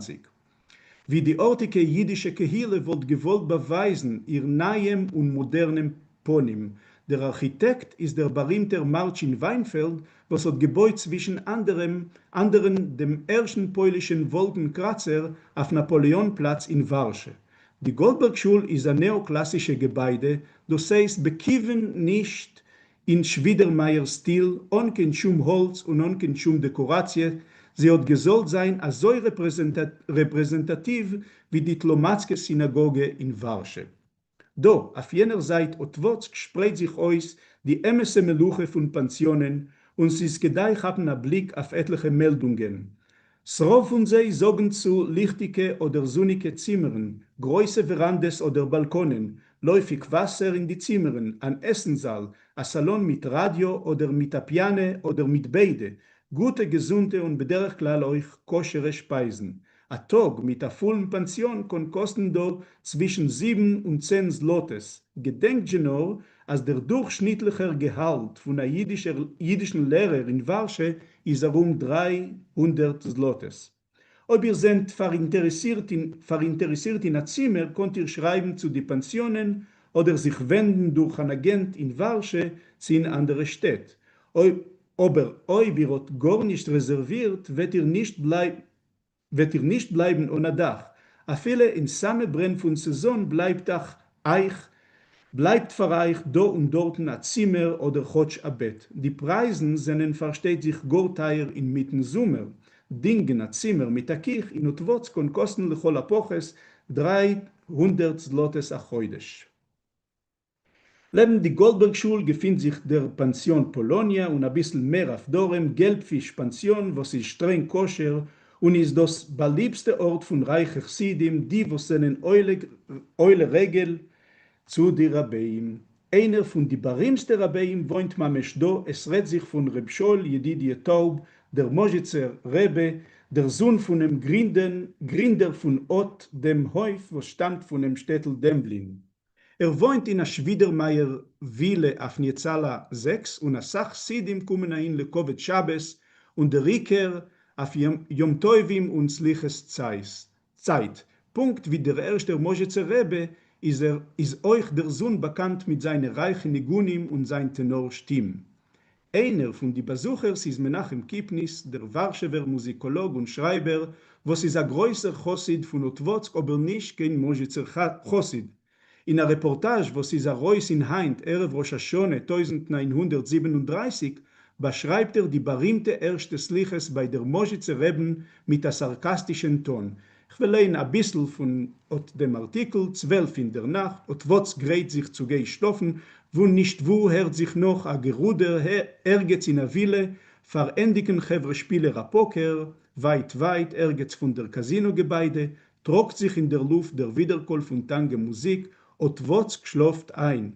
B: ווי די ארטיגע אידישע קהילה וואלט געוואלט באווייזן איר נייעם און מאדערנעם פנים. דער ארכיטעקט איז דער בארימטער מארטשין וויינפעלד וואס האט געבויט צווישן אנדערעם אנדערן דעם ערשטן פוילישען וואלקן קראצער אויף נאפאלעאן פלאץ אין ווארשע. די גאלדבערג שול איז א נעא-קלאסישע געביידע, דאס הייסט בכיוון נישט אין שווידערמייער סטיל, אן קיין שום האלץ און אן קיין שום דעקאראציע, זי האט געזאלט זיין אזוי רעפרעזענטאטיוו ווי די טלאמאצקע סינאגאגע אין ווארשע. דא, אויף יענער זייט אטוואצק שפרייט זיך אויס די אמת'ע מלוכה פון פאנסיאנען, און ס'איז כדאי כאפן א בליק אויף עטליכע מעלדונגען. ס'רוב פון זיי זאגן צו ליכטיגע אדער זוניגע צימערן, גרויסע וועראנדעס אדער באלקאנען, לויפיג וואסער אין די צימערן, אן עסן-זאל, א סאלאן מיט ראדיא אדער מיט א פיאנע אדער מיט ביידע, גוטע געזונטע און בדרך כלל אויך כשר'ע שפייזן. א טאג מיט א פולן פאנסיאן קאן קאסטן דא צווישן זיבן און צען זלאטעס, געדענקט זשע נאר אז דער דורכשניטליכער געהאלט פון א אידישן לערער אין ווארשע איז ארום 300 זלאטעס. אויב איר זענט פאראינטערעסירט אין א צימער קאנט איר שרייבן צו די פאנסיאנען אדער זיך ווענדן דורך אן אגענט אין ווארשע צי אין אנדערע שטעט. אבער אויב איר האט גארנישט רעזערווירט וועט איר נישט וועט איר נישט בלייבן אן א דאך, אפילו אין סאמע ברען פון סעזאן בלייבט אך אייך בלייבט פאר אייך דא און דארטן א צימער אדער כאטש א בעט. די פרייזן זענען פארשטייט זיך גאר טייער אינמיטן זומער, דינגן א צימער מיט א קיך אין אטוואצק קאן קאסטן לכל הפחות 300 זלאטעס א חודש. לעבן די גאלדבערג שול געפינט זיך דער פאנסיאן פאלאניע און אביסל מער אויף דרום געלבפיש פאנסיאן וואס איז שטרענג כשר און איז דאס באליבסטע ארט פון רייכע חסידים די וואס זענען עולה רגל צו די רביים. איינער פון די בארימסטע רביים וואוינט ממש דא עס רעדט זיך פון ר' שאול ידידיה טאוב דער מאזשיצער רבי דער זון פונעם גרינדער פון אט דעם הויף וואס שטאמט פונעם שטעטל דעמבלין. ער וואוינט אין א שווידערמייער ווילע אויף ניעצאלא 6 און אסאך חסידים קומען אהין לכבוד שבת און דער עיקר אויף יום טובים און סליחות צייט. פונקט ווי דער ערשטער מאזשיצער רבי איז ער איז אויך דער זון באקאנט מיט זיינע רייכע ניגונים און זיין טענאר שטים. איינער פון די באזוכערס איז מנחם קיפניס, דער ווארשעווער מוזיקאלאג און שרייבער, וואס איז א גרויסער חסיד פון אטוואצק אבער נישט קיין מאזשיצער חסיד. אין א רעפארטאזש וואס איז ארויס אין היינט ערב ראש השנה 1937 באשרייבט ער די בארימטע ערשטע סליחות ביי דער מאזשיצער רעבן מיט א סארקאסטישען טאן. כ'וועל לייענען אביסל פון אט דעם ארטיקל, 12 אין דער נאכט, אטוואצק גרייט זיך צו גיין שלאפן, וואו נישט וואו הערט זיך נאך א גערודער ערגעץ אין א ווילע, פארענדיגן חברה שפילער א פאקער, ווייט ווייט ערגעץ פון דער קאזינא געביידע, טראגט זיך אין דער לופט דער ווידערקול פון טאנגא מוזיק, אטוואצק שלאפט איין.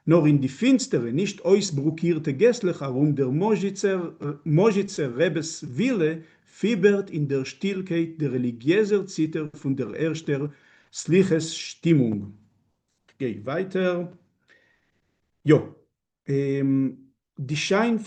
B: נאר אין די פינסטערע נישט אויסברוקירטע געסלעך ארום דער מאזשיצער רב'ס ווילע פיבערט אין דער שטילקייט דער רעליגיעזער ציטער פון דער ערשטער סליחות שטימונג. כ'גיי ווייטער. יא. די שיין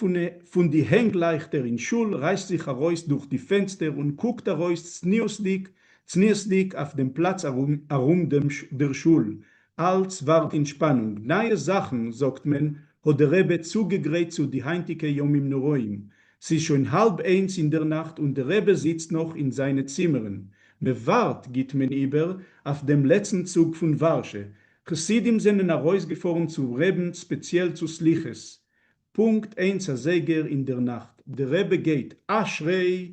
B: פון די הענגלייכטער אין שול רייסט זיך ארויס דורך די פענסטער און קוקט ארויס צניעות'דיג צניעות'דיג אויף דעם פלאץ ארום דער שול. אלץ ווארט אין שפאנונג. נייע זאכן, זאגט מען, האט דער רבי צוגעגרייט צו די היינטיגע ימים נוראים. ס'איז שוין האלב איינס אינדערנאכט און דער רבי זיצט נאך אין זיינע צימערן. מ'ווארט, גיט מען איבער, אויף דעם לעצטן צוג פון ווארשע. חסידים זענען ארויסגעפארן צום רעבן ספעציעל צו סליחות. פונקט איינס אזייגער אינדערנאכט. דער רבי גייט אשרי!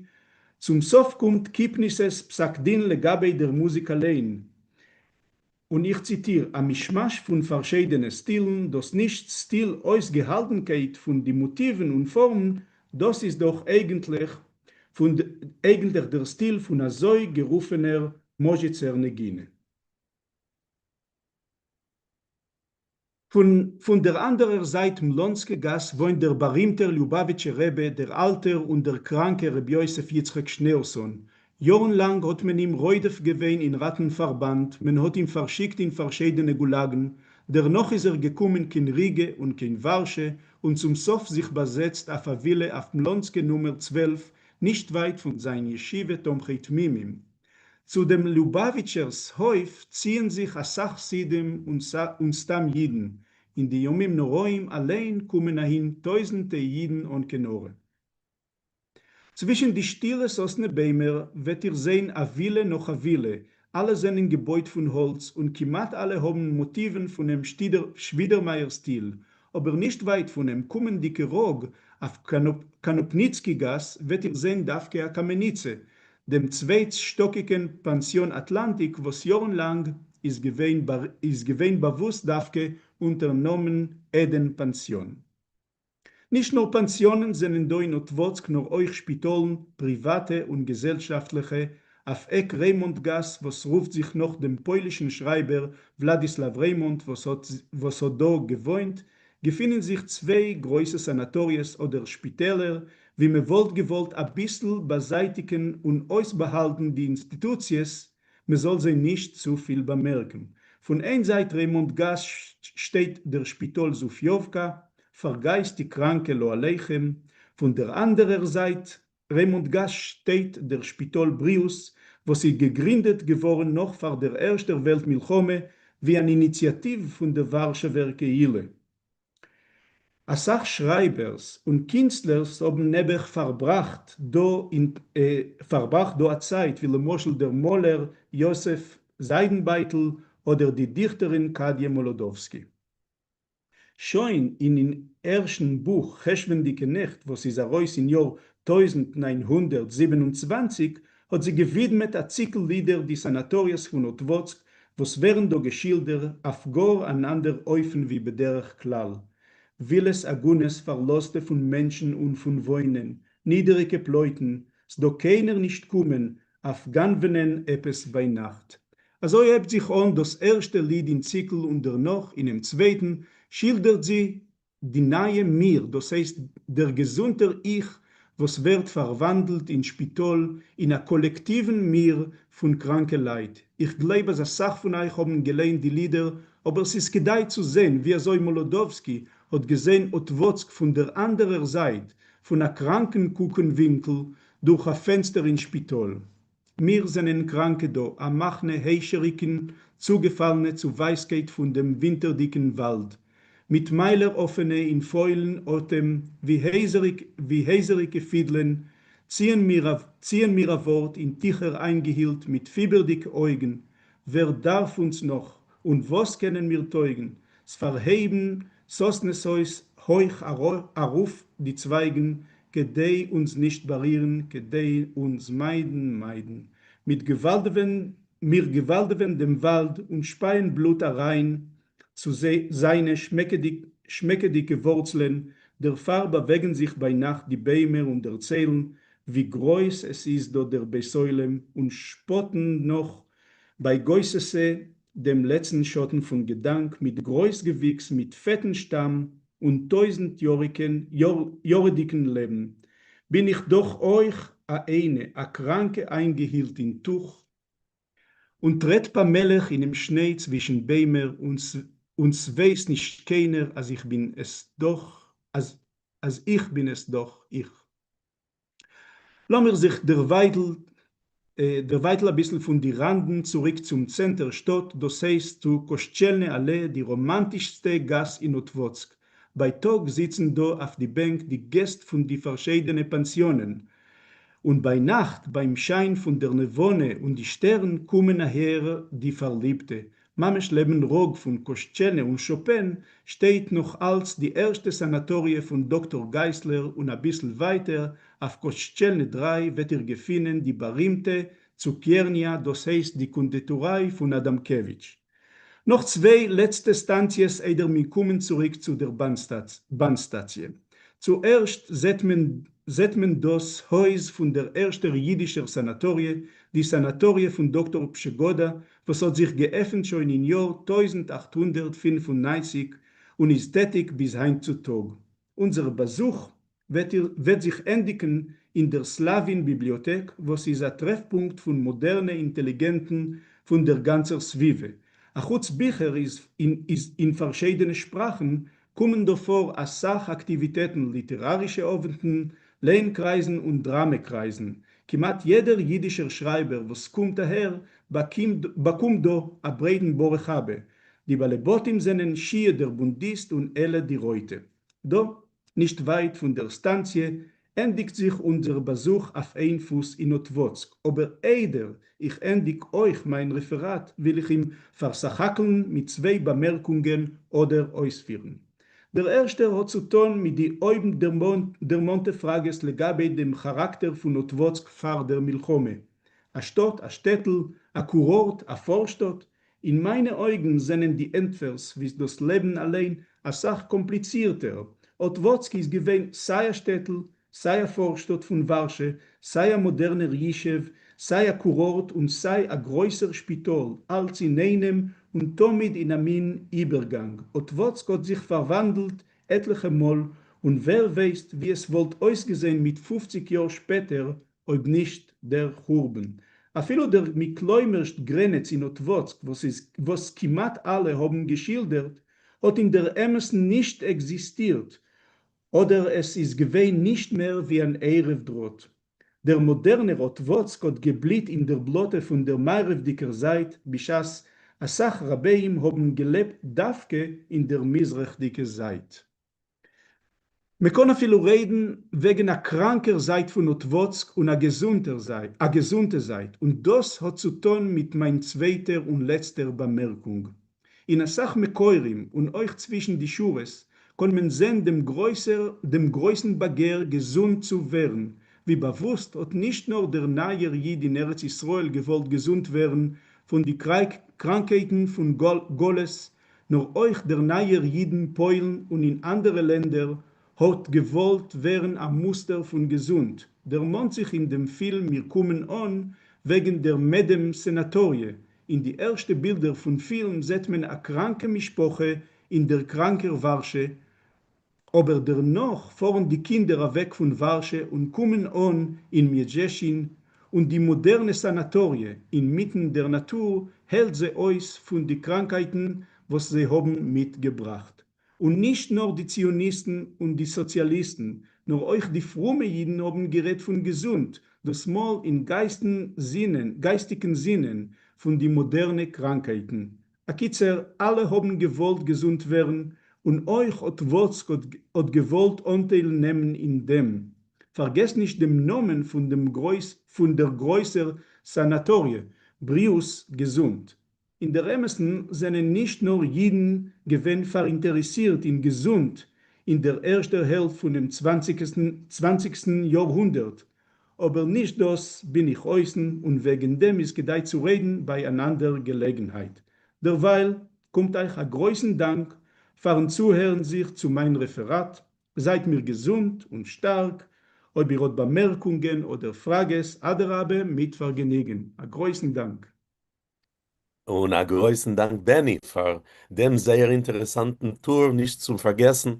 B: צום סוף קומט קיפניס'ס פסק דין לגבי דער מוזיק אליין. און איך ציטיר, א מישמאש פון פארשיידענע סטילן, דאס נישט סטיל אויסגעהאלטנקייט פון די מאטיוון און פארמען, דאס איז דאך אייגנטליך פון אייגנטליך דער סטיל פון אזוי גערופענער מאזשיצער נגינה. פון פון דער אנדערער זייט מלונסקע גאס וואוינט דער בארימטער ליובאוויטשער רבי דער אלטער און דער קראנקער רבי יוסף יצחק שניאורסאן. יארן לאנג האט מען אים רודף געווען אין ראטן-פארבאנד, מען האט אים פארשיקט אין פארשיידענע גולאגן, דערנאך איז ער געקומען קיין ריגע און קיין ווארשע, און צום סוף זיך באזעצט אויף א ווילע אויף מלונסקע נומער 12, נישט ווייט פון זיין ישיבה תומכי תמימים. צו דעם ליובאוויטשער'ס הויף ציען זיך אסאך חסידים און סתם אידן, אין די ימים נוראים אליין קומען אהין טויזענטע אידן אן קיין עין הרע. צווישן די שטילע סאסנע ביימער וועט איר זעהן א ווילע נאך א ווילע, אלע זענען געבויט פון האלץ און כמעט אלע האבן מאטיוון פונעם שווידערמייער סטיל. אבער נישט ווייט פונעם קומענדיגע ראג אויף קאנופניצקי גאס וועט איר זען דווקא א קאמעניצע, דעם צווייט-שטאקיגען פאנסיאן אטלאנטיק וואס יארן לאנג איז געווען איז געווען באוואוסט דווקא אונטערן נאמען עדן פאנסיאן. נישט נאר פאנסיאנען זענען דא אין אטוואצק נאר אויך שפיטאלן, פריוואטע און געזעלשאפטליכע, אויף עק ריימאנט גאס וואס רופט זיך נאך דעם פוילישן שרייבער וולאדיסלאוו ריימאנט וואס האט וואס האט דא געוואוינט, געפינען זיך צוויי גרויסע סאנאטאריעס אדער שפיטעלער ווי מען וואלט געוואלט אביסל באזייטיגען און אויסבאהאלטן די אינסטיטוציעס מען זאל זיי נישט צופיל באמערקן. פון איין זייט ריימאנט גאס שטייט דער שפיטאל זופיאווקא פאר גייסטיג קראנקע לא עליכם, פון דער אנדערער זייט ריימאנט גאס שטייט דער שפיטאל בריאות וואס איז געגרינדעט געווארן נאך פאר דער ערשטער וועלט מלחמה ווי אן איניציאטיוו פון דער ווארשעווער קהילה. אסאך שרייבערס און קינסטלערס האבן נעבעך פארבראכט דא אין פארבראכט דא א צייט ווי למשל דער מאלער יוסף זיידנבייטל אדער די דיכטערין קאדיע מאלאדאווסקי. שוין אין איר ערשטן בוך חשוונדיקע נעכט וואס איז ארויס אין יאר 1927 האט זי געווידמעט א ציקל לידער די סאנאטאריעס פון אטוואצק וואס ווערן דא געשילדער אויף גאר אן אנדער אופן ווי בדרך כלל. ווילעס עגונות פארלאזטע פון מענטשן און פון וואוינען, נידעריגע פלויטן, ס'דא קיינער נישט קומען אויף גנב'נען עפעס ביינאכט. אזוי הייבט זיך אן דאס ערשטע ליד אין ציקל און דערנאך אינעם צווייטן שילדערט זי די נייע מיר, דאס הייסט דער געזונטער איך וואס ווערט פארוואנדלט אין שפיטאל אין א קאלעקטיוון מיר פון קראנקע לייט. איך גלייב אז אסאך פון אייך האבן געליינט די לידער, אבער ס'איז כדאי צו זען ווי אזוי מאלאדאווסקי האט געזען אטוואצק פון דער אנדערער זייט, פון א קראנקן קוקן ווינקל, דורך א פענסטער אין שפיטאל. מיר זענען קראַנקע דאָ, אַ מחנה היישעריקן, צוגעפֿאַלנע צו ווײַסקייט פֿון דעם ווינטערדיקן וואַלד, מיט מײַלער אָפֿענע אין פֿוילן אָטעם, ווי הייזעריק, ווי הייזעריקע פֿידלען, ציען מיר אַ, ציען מיר אַ וואָרט אין טיכער אײַנגעהילט מיט פֿיבערדיקע אויגן, ווער דאַרף אונדז נאָך, און וואָס קענען מיר טויגן? ס'פֿאַרהייבן סאָסנעס אויס הויך אַרויף די צווײַגן, כדי אונדז נישט באַרירן, כדי אונדז מײַדן, מײַדן. מיט געוואַלדעווען מיר געוואַלדעווען דעם וואַלד און שפּײַען בלוט אַרײַן צו זײַנע שמעקעדיקע וואָרצלען, דערפֿאַר באַוועגן זיך בײַ נאַכט די ביימער און דערציילן, ווי גרויס עס איז דאָ דער בית-עולם, און שפּאָטן נאָך בײַ גוססע דעם לעצטן שאָטן פֿון געדאַנק מיט גרויס געוויקס, מיט פֿעטן שטאַם און טויזנט-יאָרעדיקן לעבן, בין איך דאָך אויך אַ איינע, אַ קראַנקע איינגעהילט אין טוך, און טרעט פּאַמעלעך אינעם שניי צווישן ביימער, און ס'ווייס נישט קיינער, אַז איך בין עס דאָך, אַז איך בין עס דאָך איך. לאמיר זיך דערווייטל אביסל פון די ראנדן צוריק צום צענטער שטאט, דאס הייסט צו קאשטשעלנע אלעע, די ראמאנטישסטע גאס אין אטוואצק. בייטאג זיצן דא אויף די בענק די געסט פון די פארשיידענע פאנסיאנען, און ביינאכט ביים שיין פון דער לבנה און די שטערן קומען אהער די פארליבטע, ממש לעבן ראג פון קאשטשעלנע און שאפען שטייט נאך אלץ די ערשטע סאנאטאריע פון דאקטאר גייסלער און אביסל ווייטער אויף קאשטשעלנע 3 וועט איר געפינען די בארימטע צוקיערניא דאס הייסט די קאנדיטאריי פון אדאמקעוויטש. נאך צוויי לעצטע סטאנציעס איידער מיר קומען צוריק צו דער באן סטאציע. צוערשט זעט מען זעט מען דאס הויז פון דער ערשטער אידישער סאנאטאריע, די סאנאטאריע פון דאקטאר פשעגאדא וואס האט זיך געעפנט שוין אין יאר 1895 און איז טעטיג ביז היינט צו טאג. אונזער באזוך וועט וועט זיך ענדיגן אין דער סלאווין ביבליאטעק וואס איז א טרעפפונקט פון מאדערנע אינטעליגענטן פון דער גאנצער סביבה. אחוץ ביכער איז איז אין פארשיידענע שפראכן קומען דא פאר א סך אקטיוויטעטן, ליטערארישע אוונטן, לייען-קרייזן און דראמע-קרייזן. כמעט יעדער יידישער שרייבער וואס קומט אהער באקומט דא א ברייטן ברוך הבא. די באלעבאטים זענען שיע דער בונדיסט און עלע די רויטע. דא, נישט ווייט פון דער סטאנציע, ענדיגט זיך אונזער באזוך אויף איין פוס אין אטוואצק, אבער איידער איך ענדיג אויך מיין רעפעראט וויל איך אים פארסך-הכל'ן מיט צוויי באמערקונגען אדער אויספירן. דער ערשטער האט צו טאן מיט די אויבנדערמאנטע פראגעס לגבי דעם כאראקטער פון אטוואצק פאר דער מלחמה. א שטאט, א שטעטל, א קורארט, א פארשטאט? אין מיינע אויגן זענען די ענטפערס ווי דאס לעבן אליין אסאך קאמפליצירטער. אטוואצק איז געווען סיי א שטעטל, סיי א פארשטאט פון ווארשע, סיי א מאדערנער ישוב, סיי א קורארט און סיי א גרויסער שפיטאל, אלץ אינאיינעם און תמיד אין א מין איבערגאנג. אטוואצק האט זיך פארוואנדלט עטליכע מאל, און ווער ווייסט ווי עס וואלט אויסגעזען מיט פופציג יאר שפעטער אויב נישט דער חורבן. אפילו דער מכלומרשט גרענעץ אין אטוואצק וואס איז וואס כמעט אלע האבן געשילדערט האט אין דער אמת'ן נישט עקזיסטירט, אדער עס איז געווען נישט מער ווי אן עירוב דראט. דער מאדערנער אטוואצק האט געבליט אין דער בלאטע פון דער מערב'דיגער זייט בשעת אסאך רביים האבן געלעבט דווקא אין דער מזרח'דיגע זייט. מ'קען אפילו רעדן וועגן א קראנקער זייט פון אטוואצק און א געזונטער זייט, א געזונטע זייט, און דאס האט צו טון מיט מיין צווייטער און לעצטער באמערקונג. אין אסאך מקורים און אויך צווישן די שורות קען מען זען דעם גרויסער דעם גרויסן באגער געזונט צו ווערן, ווי באוואוסט האט נישט נאר דער נייער איד אין ארץ ישראל געוואלט געזונט ווערן פון די קראנקייטן פון גלות, נאר אויך דער נייער איד אין פוילן און אין אנדערע לענדער האט געוואלט ווערן א מוסטער פון געזונט, דערמאנט זיך אין דעם פילם מיר קומען אן וועגן דער מעדעם סאנאטאריע, אין די ערשטע בילדער פון פילם זעט מען א קראנקע משפחה אין דער קראנקער ווארשע, אבער דערנאך פארן די קינדער אוועק פון ווארשע און קומען אן אין מיעדזשעשין, און די מאדערנע סאנאטאריע אינמיטן דער נאטור היילט זיי אויס פון די קראנקייטן וואס זיי האבן מיטגעבראכט. און נישט נאר די ציוניסטן און די סאציאליסטן, נאר אויך די פרומע אידן האבן גערעדט פון געזונט, דאס מאל אין גייסטן זינען, גייסטיקן זינען, פון די מאדערנע קראנקייטן. אקיצער, אלע האבן געוואלט געזונט ווערן, און אויך אטוואצק האט געוואלט אנטייל נעמען אין דעם. פארגעס נישט דעם נאמען פון דעם גרויס פון דער גרויסער סאנאטאריע, בריאות, געזונט. אין דער אמת'ן זענען נישט נאר אידן געווען פאראינטערעסירט אין געזונט אין דער ערשטער העלפט פונעם צוואנציגסטן יארהונדערט, אבער נישט דאס בין איך אויסן און וועגן דעם איז כדאי צו רעדן ביי אן אנדער געלעגנהייט. דערווייל קומט אייך א גרויסן דאנק פארן צוהערן זיך צו מיין רעפעראט, זייט מיר געזונט און שטארק, אויב איר האט באמערקונגען אדער פראגעס אדרבה מיט פארגעניגן. א גרויסן דאנק.
A: און א גרויסן דאנק בעני פאר דעם זייער אינטערעסאנטן טור, נישט צום פארגעסן.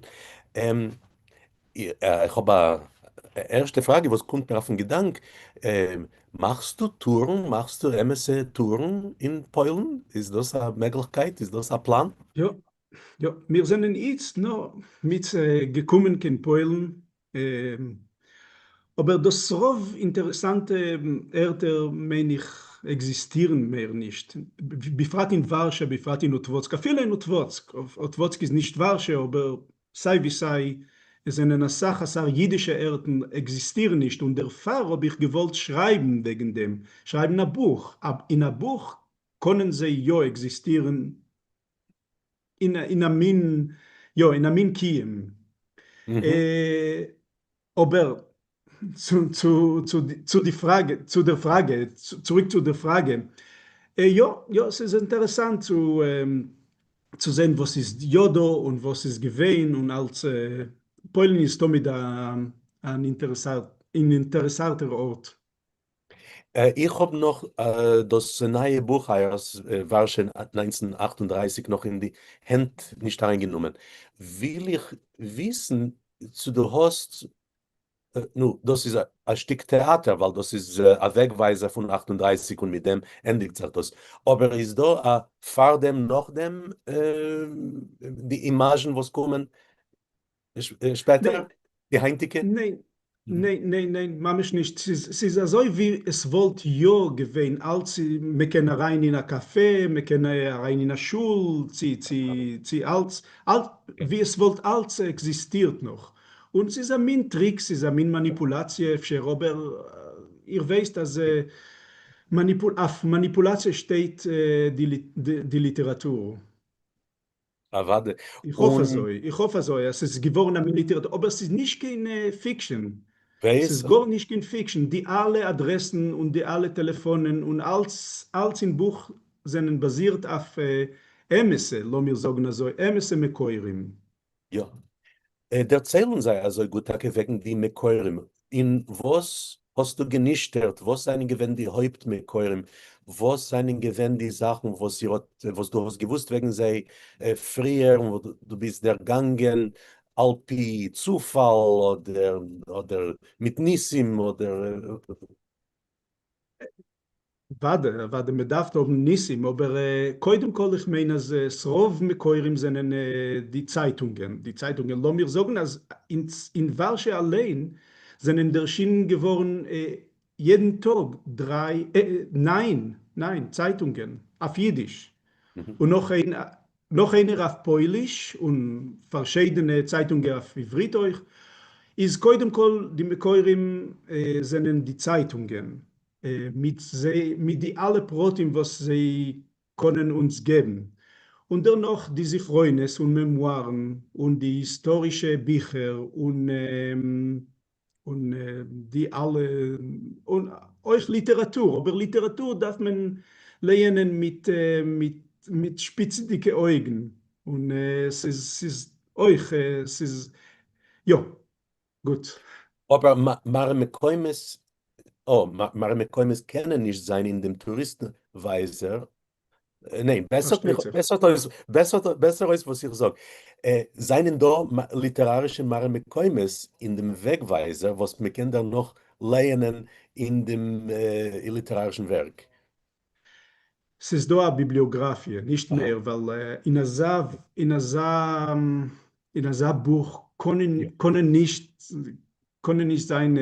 A: איך האב א ערשטע פראגע וואס קומט מיר אויפן געדאנק, מאכסטו טורן, מאכסטו אמת'ע טורן אין פוילן? איז דאס א מעגליכקייט? איז דאס א פלאן?
B: יא, יא, מיר זענען איצט נאר מיט געקומען קיין פוילן, אבער דאס רוב אינטערעסאנטע ערטער מיין איך עקזיסטירן מער נישט, בפרט אין ווארשע, בפרט אין אטוואצק, אפילו אין אטוואצק, אטוואצק איז נישט ווארשע אבער סיי ווי סיי עס זענען אסאך אסאך אידישע ערטן עקזיסטירן נישט און דערפאר האב איך געוואלט שרייבן וועגן דעם, שרייבן א בוך, אין א בוך קענען זיי יא עקזיסטירן אין א מין, יא, אין א מין קיום. אבער צו די פראגע, צו דער פראגע, צוריק צו דער פראגע, יא, יא, ס'איז אינטערעסאנט צו צו זען וואס איז יא דא און וואס איז געווען און אלץ, פוילן איז תמיד אן אינטערעסאנטער ארט.
A: איך האב נאך דאס נייע בוך אייערס ווארשע 1938 נאך אין די הענט נישט אריינגענומען, וויל איך וויסן צו דו האסט, נו, דאס איז א שטיק טעאטער ווייל דאס איז א וועגווייזער פון 38 און מיט דעם ענדיגט זיך דאס, אבער איז דא א פארדעם נאכדעם די אימאזשן וואס קומען שפעטער? די היינטיגע?
B: ניין, ניין, ניין, ניין, ממש נישט, ס'איז אזוי ווי עס וואלט יא געווען אלץ, מ'קען אריין אין א קאפע, מ'קען אריין אין א שול, צו צו צו אלץ, ווי עס וואלט אלץ עקזיסטירט נאך, און ס'איז א מין טריק, ס'איז א מין מאניפולאציע אפשר, אבער איר ווייסט אז אויף מאניפולאציע שטייט די ליטעראטור.
A: אוודאי.
B: איך האף אזוי, איך האף אזוי אז ס'איז געווארן א מיליטער, אבער ס'איז נישט קיין fiction, ס'איז גארנישט קיין fiction, די אלע אדרעסן און די אלע טעלעפאנען און אלץ אלץ אין בוך זענען באזירט אויף אמת'ע, לאמיר זאגן אזוי, אמת'ע מקורים.
A: יא. דערציילן זיי אזוי גוט טאקע וועגן די מקורים, אין וואס האסטו גענישטערט, וואס זענען געווען די הויפט מקורים, וואס זענען געווען די זאכן וואס איר האט, וואס דו האסט געוואוסט וועגן זיי פריער און וואס דו ביסט דערגאנגען על פי צופאל אדער אדער מיט ניסים אדער.
B: אוודאי אוודאי מען דארף האבן ניסים אבער קודם כל איך מיין אז ס'רוב מקורים זענען די צייטונגען די צייטונגען לאמיר זאגן אז אין ווארשע אליין זענען ערשינען געווארן יעדן טאג דריי ניין ניין צייטונגען אויף אידיש און נאך נאך איינער אויף פויליש און פארשיידענע צייטונגען אויף עברית אויך איז קודם כל די מקורים זענען די צייטונגען מיט זיי מיט די אלע פרטים וואס זיי קענען אונז געבן, און דערנאך די זכרונות און מעמוארן און די היסטארישע ביכער און און די אלע און אויך ליטעראטור, אבער ליטעראטור דארף מען לייענען מיט מיט מיט שפיצדיגע אויגן, און ס'איז ס'איז אויך ס'איז יא. גוט.
A: אבער מראה מקומות, אה, מראה מקומות קענען נישט זיין אין דעם טוריסטן ווייזער, ניין, בעסערט מיך, בעסערט אויס, בעסערט אויס וואס איך זאג, זענען דא ליטערארישע מראה מקומות אין דעם וועגווייזער וואס מען קען דערנאך לייענען אין דעם ליטערארישן ווערק?
B: ס'איז דא א ביבליאגראפיע, נישט מער, ווייל אין אזא אין אזא אין אזא בוך קענען קענען נישט קענען נישט זיין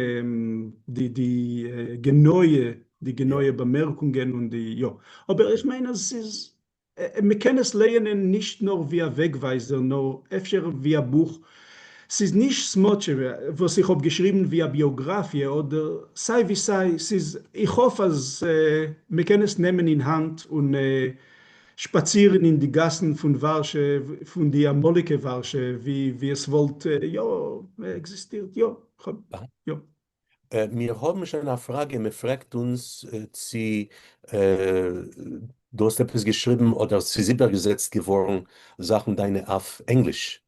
B: די די גענויע די גענויע באמערקונגען און די יא, אבער איך מיין אז ס'איז מ'קען עס לייענען נישט נאר ווי א וועגווייזער נאר אפשר ווי א בוך, ס'איז נישט סמאטשע וואס איך האב געשריבן ווי א ביאגראפיע אדער סיי ווי סיי, ס'איז איך האף אז מ'קען עס נעמען אין האנט און שפאצירן אין די גאסן פון ווארשע, פון די אמאליגע ווארשע ווי עס וואלט יא עקזיסטירט, יא, כ'האב יא.
A: מיר האבן שוין א פראגע, מען פרעגט אונז צו דו האסט עפעס געשריבן אדער ס'איז איבערגעזעצט געווארן זאכן דיינע אויף ענגליש.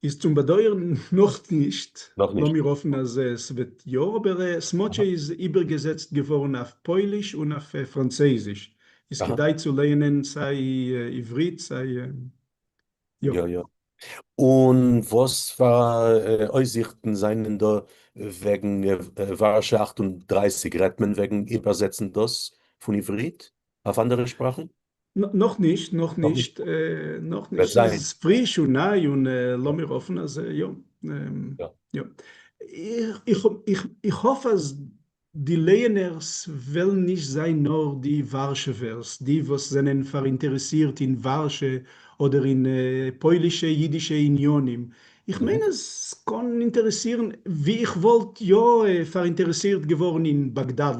B: איז צום באדויערן נאך נישט,
A: נאכנישט.
B: לאמיר האפן אז עס וועט יא, אבער סמאטשע איז איבערגעזעצט געווארן אויף פויליש און אויף פראנצייזיש, איז כדאי צו לייענען סיי עברית סיי יא.
A: יא יא. און וואס פאר אויסזיכטן זענען דא וועגן ווארשע 38? רעדט מען וועגן איבערזעצן דאס פון עברית אויף אנדערע שפראכן?
B: נאך נישט, נאך נישט, נאך נישט, ס'איז פריש און ניי און לאמיר האפן אז יא, יא. איך האף אז די לייענערס וועלן נישט זיין נאר די ווארשעווערס, די וואס זענען פאראינטערעסירט אין ווארשע אדער אין פוילישע אידישע עניינים, איך מיין אז ס'קען אינטערעסירן ווי איך וואלט יא פאראינטערעסירט געווארן אין באגדאד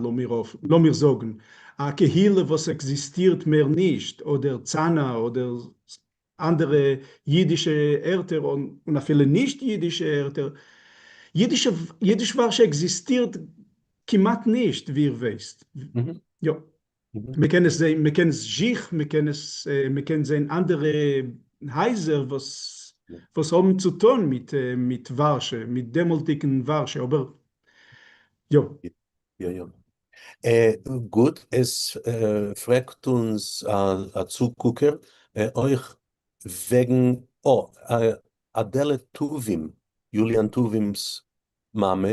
B: לאמיר זאגן, א קהילה וואס עקזיסטירט מער נישט, אדער צאנא אדער אנדערע אידישע ערטער און אפילו נישט אידישע ערטער, אידיש ווארשע עקזיסטירט כמעט נישט ווי איר ווייסט, יא. מען קען עס זעהן, מען קען זיך, מען קען עס, מען קען זעהן אנדערע הייזער וואס וואס האבן צו טון מיט מיט ווארשע, מיט דעמאלטיגן ווארשע, אבער יא.
A: יא יא. גוט, עס פרעגט אונז א צוקוקער אויך וועגן אדעלע טובים, יוליאן טובים'ס מאמע,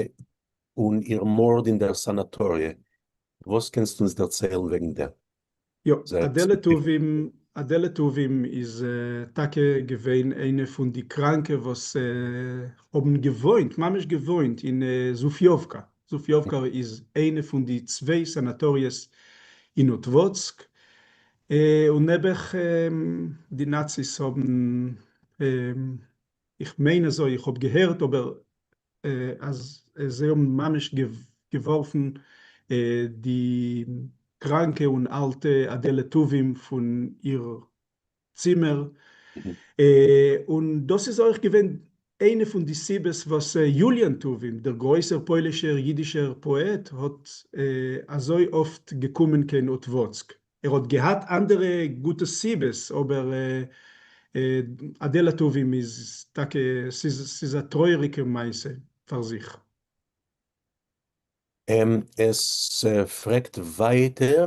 A: און איר מארד אין דער סאנאטאריע, וואס קענסטו אונז דערציילן וועגן דעם?
B: יא, אדעלע טובים, אדעלע טובים איז טאקע געווען איינע פון די קראנקע וואס האבן געוואוינט, ממש געוואוינט אין זופיאווקא, זופיאווקא איז איינע פון די צוויי סאנאטאריעס אין אטוואצק, און נעבעך די נאציס האבן, איך מיין אזוי, איך האב געהערט אבער אז זיי האבן ממש געווארפן די קראנקע און אלטע אדעלע טובים פון איר צימער. און דאס איז אויך געווען איינע פון די סיבות וואס יוליאן טובים, דער גרויסער פוילישער יידישער פאעט, האט אזוי אפט געקומען קיין אטוואצק. ער האט געהאט אנדערע גוטע סיבות, אבער אדעלא טובים איז טאקע, ס'איז א טרויעריגע מעשה פאר זיך.
A: עס פרעגט ווייטער,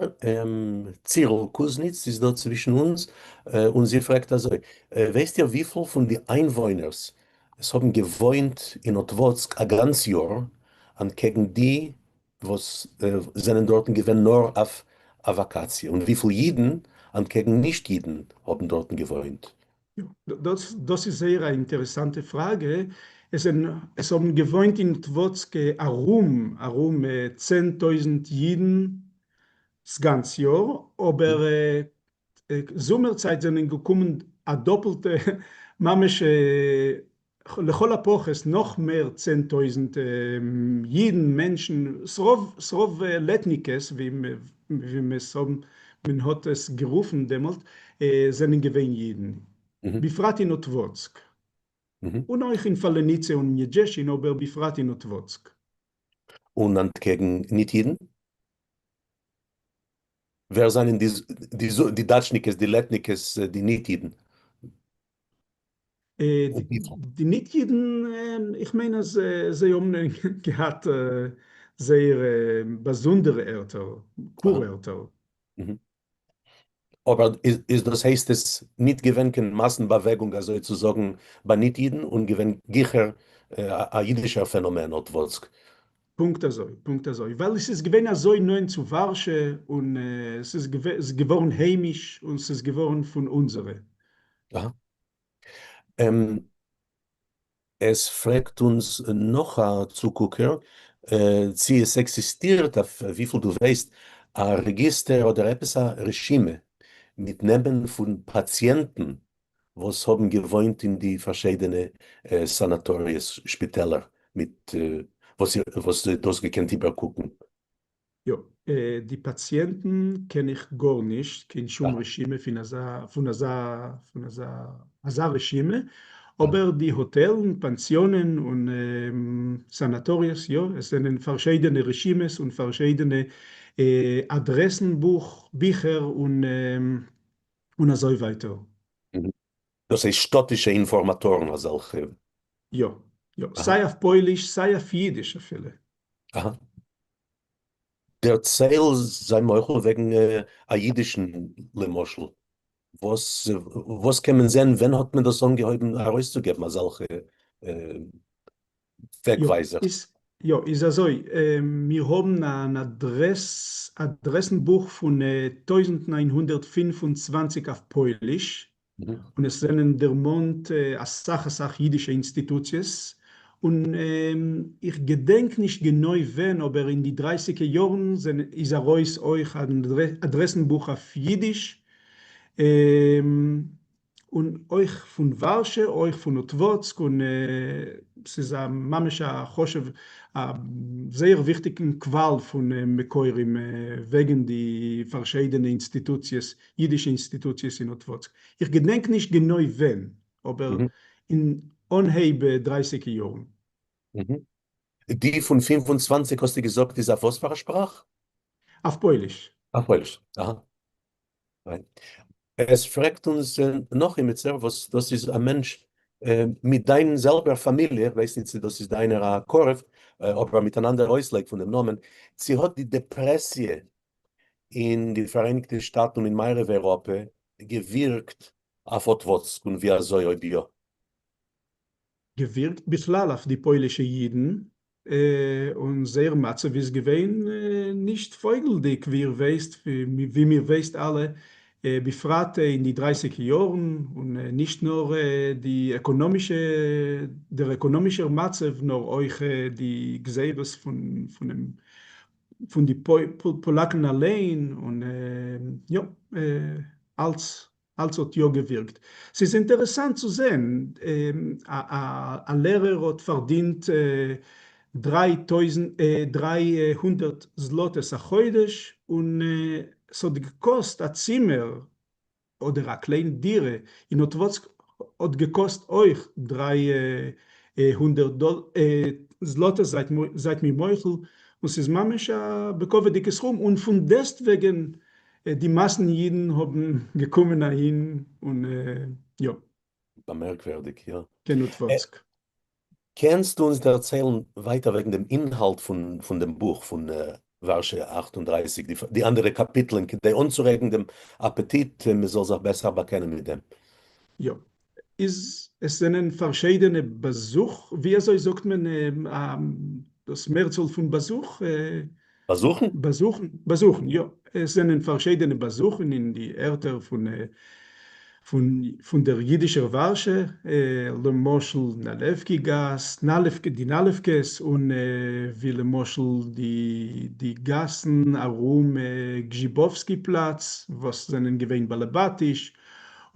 A: צירל קוזניץ איז דא צווישן אונז, און זי פרעגט אזוי, ווייסט איר וויפיל פון די איינוואוינערס עס האבן געוואוינט אין אטוואצק א גאנץ יאר, אנטקעגן די וואס זענען דארטן געווען נאר אויף א וואקאציע, און וויפיל אידן אנטקעגן נישט אידן האבן דארטן געוואוינט?
B: דאס איז זייער א אינטערעסאנטע פראגע, עס עס האבן געוואוינט אין אטוואצק ארום ארום 10,000 אידן ס'גאנץ יאר, אבער זומער צייט זענען געקומען א דאפלטע ממש לכל הפחות נאך מער 10,000 אידן מענטשן, ס'רוב ס'רוב לעטניקעס ווי מען האט עס גערופן דעמאלט זענען געווען אידן, בפרט אין אטוואצק, און אויך אין פאלעניצע און מיעדזשעשין אבער בפרט אין אטוואצק.
A: און אנטקעגן ניט אידן? ווער זענען די דאטשניקעס, די לעטניקעס, די ניט אידן?
B: די ניט אידן, איך מיין אז זיי האבן געהאט זייערע באזונדערע ערטער, קור ערטער.
A: אבער איז דאס הייסט עס ניט געווען קיין מאסן באוועגונג אזוי צו זאגן ביי ניט אידן און געווען גיכער א אידישער פענאמען אטוואצק?
B: פונקט אזוי, פונקט אזוי, ווייל עס איז געווען אזוי נאענט צו ווארשע און עס איז געווארן היימיש און ס'איז געווארן פון אונזערע.
A: אהא. עס פרעגט אונז נאך א צוקוקער צי עס עקזיסטירט אויף וויפיל דו ווייסט א רעגיסטער אדער עפעס א רשימה מיט נעמען פון פאציענטן וואס האבן געוואוינט אין די פארשיידענע סאנאטאריעס שפיטעלער מיט וואס דו האסט געקענט איבערקוקן.
B: יא, די פאציענטן קען איך גארנישט, קיין שום רשימה פון אזא, פון אזא, פון אזא, אזא רשימה, אבער די האטעלן, פאנסיאנען און סאנאטאריעס, יא, עס זענען פארשיידענע רשימות און פארשיידענע אדרעסן בוך, ביכער און און אזוי ווייטער.
A: דאס הייסט שטאטישע אינפארמאטארן אזעלכע?
B: יא, יא, סיי אויף פויליש סיי אויף אידיש אפילו.
A: אהא. דערצייל זיי מוחל וועגן א אידישן למשל, וואס וואס קען מען זען, ווען האט מען דאס אנגעהויבן ארויסצוגעבן אזעלכע
B: יא,
A: וועגווייזערס?
B: איז יא, איז אזוי, מיר האבן אן אדרעס, אדרעסן בוך פון 1925 אויף פויליש, און עס זענען דערמאנט אסאך אסאך אידישע אינסטיטוציעס, און איך געדענק נישט גענוי ווען אבער אין די דרייסיגע יארן איז ארויס אויך אן אדרעסן בוך אויף אידיש, און אויך פון ווארשע, אויך פון אטוואצק, און ס'איז א ממש א חשוב א זייער וויכטיגן קוואל פון מקורים וועגן די פארשיידענע אינסטיטוציעס, אידישע אינסטיטוציעס אין אטוואצק. איך געדענק נישט גענוי ווען, אבער אין אנהייב דרייסיגע יארן.
A: די פון 25 האסטו געזאגט איז אויף וואס פאר א שפראך?
B: אויף פויליש.
A: אויף פויליש, אהא. עס פרעגט אונז נאך אימיצער וואס דאס איז א מענטש מיט דיין זעלבער פאמיליע, איך ווייס נישט צו דאס איז דיינער א קרוב, אבער מיט אן אנדער אויסלייג פון דעם נאמען, צו האט די דעפרעסיע אין די פאראייניגטע שטאטן און אין מערב אייראפע געווירקט אויף אטוואצק און ווי אזוי אויב יא?
B: געווירקט בכלל אויף די פוילישע אידן, און זייער מצב איז געווען נישט פויגלדיג ווי איר ווייסט, ווי מיר ווייסט אלע, בפרט אין די דרייסיגע יארן, און נישט נאר די עקאנאמישע, דער עקאנאמישער מצב, נאר אויך די גזירות פון פונעם פון די פאלאקן אליין, און יא, אלץ אלץ האט יא געווירקט. ס'איז אינטערעסאנט צו זען, א לערער האט פארדינט 3300 זלאטעס א חודש, און ס'האט געקאסט א צימער אדער א קליין דירה אין אטוואצק האט געקאסט אויך 300 זלאטעס, זייט מיר מוחל, און ס'איז ממש א בכבוד'יגע סכום, און פון דעסטוועגן די מאסן אידן האבן געקומען אהין און יא.
A: באמערקווערדיג, יא.
B: קיין אטוואצק.
A: קענסט אונז דערציילן ווייטער וועגן דעם אינהאלט פון דעם בוך פון ווארשע 38, די אנדערע קאפיטלען, כדי אנצורעגן דעם אפעטיט מען זאל זיך בעסער באקענען מיט דעם?
B: יא. איז עס זענען פארשיידענע באזוך, ווי אזוי זאגט מען דאס מערצאל פון באזוך?
A: באזוכן?
B: באזוכן, באזוכן, יא. עס זענען פארשיידענע באזוכן אין די ערטער פון פון דער יידישער ווארשע, למשל נאלעווקי גאס, די נאלעווקעס, און ווי למשל די גאסן ארום גזשיבאווסקי פלאץ, וואס זענען געווען באלעבאטיש,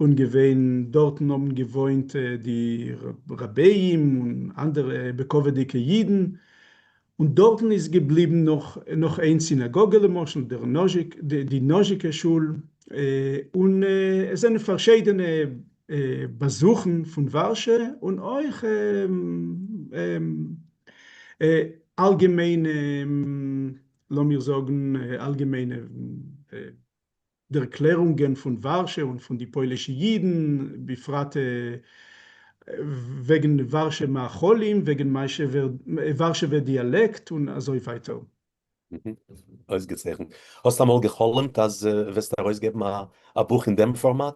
B: און געווען דארטן האבן געוואוינט די רביים און אנדערע בכבוד'יגע יידן, און דארטן איז געבליבן נאך נאך איין סינאגאגע למשל דער נאזשיק די נאזשיקע שול, און עס זענען פארשיידענע באזוכן פון ווארשע און אויך אלגעמיינע לאמיר זאגן אלגעמיינע דערקלערונגען פון ווארשע און פון די פוילישע יידן, בפרט וועגן ווארשע מאכלים, וועגן ווארשעווער דיאלעקט און אזוי ווייטער.
A: אויסגעצייכנט. האסט אמאל גע'חלומ'ט אז וועסט ארויסגעבן א בוך אין דעם פארמאט?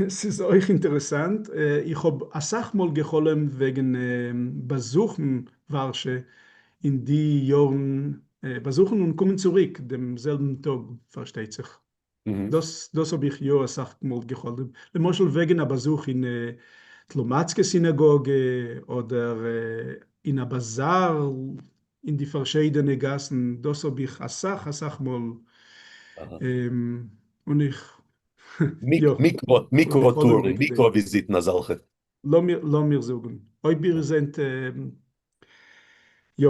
B: ס'איז אויך אינטערעסאנט, איך האב אסאך מאל גע'חלומ'ט וועגן באזוכן ווארשע אין די יארן, באזוכן און קומען צוריק דעם זעלבן טאג פארשטייט זיך, דאס דאס האב איך יא אסאך מאל גע'חלומ'ט, למשל וועגן א באזוך אין טלומאצקע סינאגאגע אדער אין א באזאר אין די פארשיידענע גאסן, דאס האב איך אסאך אסאך מאל, און איך, יא,
A: מיקרא טורן, מיקרא וויזיטן אזעלכע.
B: לאמיר זאגן, אויב איר זענט, יא.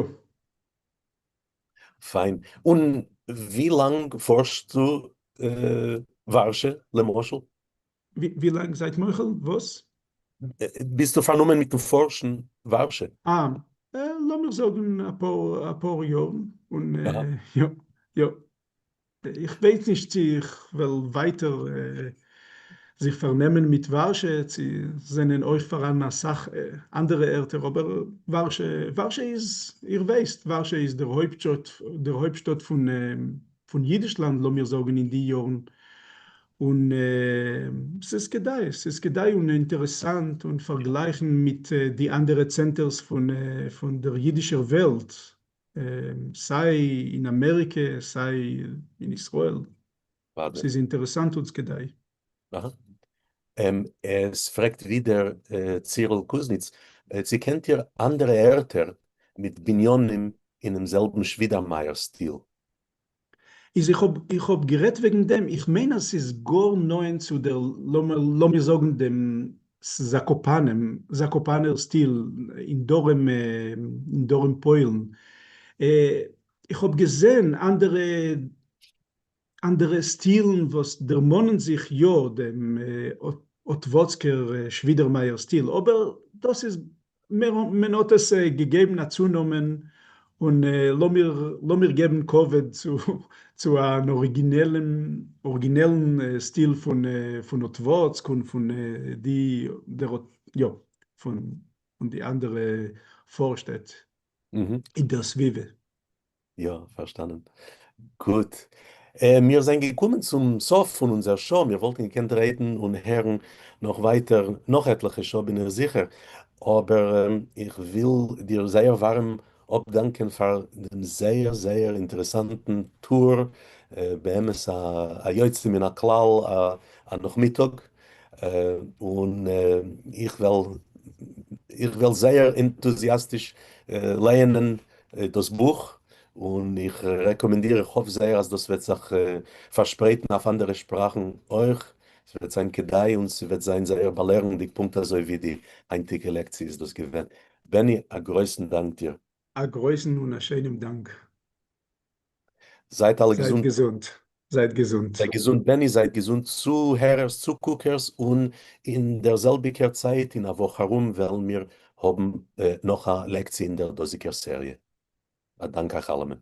A: פיין. און ווי לאנג פארשסטו ווארשע למשל?
B: ווי לאנג זייט מוחל וואס?
A: ביסטו פארנומען מיטן פארשן ווארשע?
B: אה, לאמיר זאגן אפאר אפאר יארן, און יא יא, איך ווייס נישט צו איך וועל ווייטער זיך פארנעמען מיט ווארשע, צו זענען אויך פאראן אסאך אנדערע ערטער, אבער ווארשע, ווארשע איז, איר ווייסט, ווארשע איז דער הויפטשטאט, דער הויפטשטאט פון פון יידישלאנד לאמיר זאגן אין די יארן, און ס'איז כדאי, ס'איז כדאי און אינטערעסאנט און פארגלייכן מיט די אנדערע צענטערס פון דער יידישער וועלט, סיי אין אמעריקע סיי אין ישראל, ס'איז אינטערעסאנט און כדאי.
A: עס פרעגט ווידער צירל קוזניץ, צו קענט איר אנדערע ערטער מיט בנינים אינעם זעלבן שווידערמייער סטיל?
B: איז איך האב איך האב גערעדט וועגן דעם, איך מיין אז ס'איז גאר נאענט צו דער לאמיר זאגן דעם זאקאפאנעם זאקאפאנער סטיל אין דרום אין דרום פוילן, איך האב געזען אנדערע אנדערע סטילן וואס דערמאנען זיך יא דעם אטוואצקער שווידערמייער סטיל, אבער דאס איז מען האט עס געגעבן א צונאמען און לאמיר לאמיר געבן כבוד צו צו אן אריגינעלן אריגינעלן סטיל פון פון אטוואצק און פון די דער יא פון די אנדערע פארשטעט אין דער סביבה.
A: יא, פארשטאנען. גוט. מיר זענען געקומען צום סוף פון אונזער שעה, מיר וואלטן געקענט רעדן און הערן נאך ווייטער נאך עטליכע שעה בין איך זיכער, אבער איך וויל דיר זייער ווארעם אפדאנקען פאר דעם זייער זייער אינטערעסאנטן טור, באמת א יוצא מן הכלל א נאכמיטאג, און איך וועל איך וועל זייער ענטוזיאסטיש לייענען דאס בוך, און איך רעקאמענדיר, איך האף זייער אז דאס וועט זיך פארשפרייטן אויף אנדערע שפראכן אויך, ס'וועט זיין כדאי און ס'וועט זיין זייער באלערנדיג פונקט אזוי ווי די היינטיגע לעקציע איז דאס געווען. בעני, א גרויסן דאנק דיר.
B: א גרויסן און א שיינעם דאנק.
A: זייט אלע
B: זייט
A: געזונט.
B: געזונט. זייט געזונט.
A: זייט געזונט בעני, זייט געזונט צוהערערס, צוקוקערס, און אין דער זעלביקער צייט אין א וואך ארום וועלן מיר האבן נאך א לעקציע אין דער דאזיקער סעריע. א דאנק אייך אלעמען.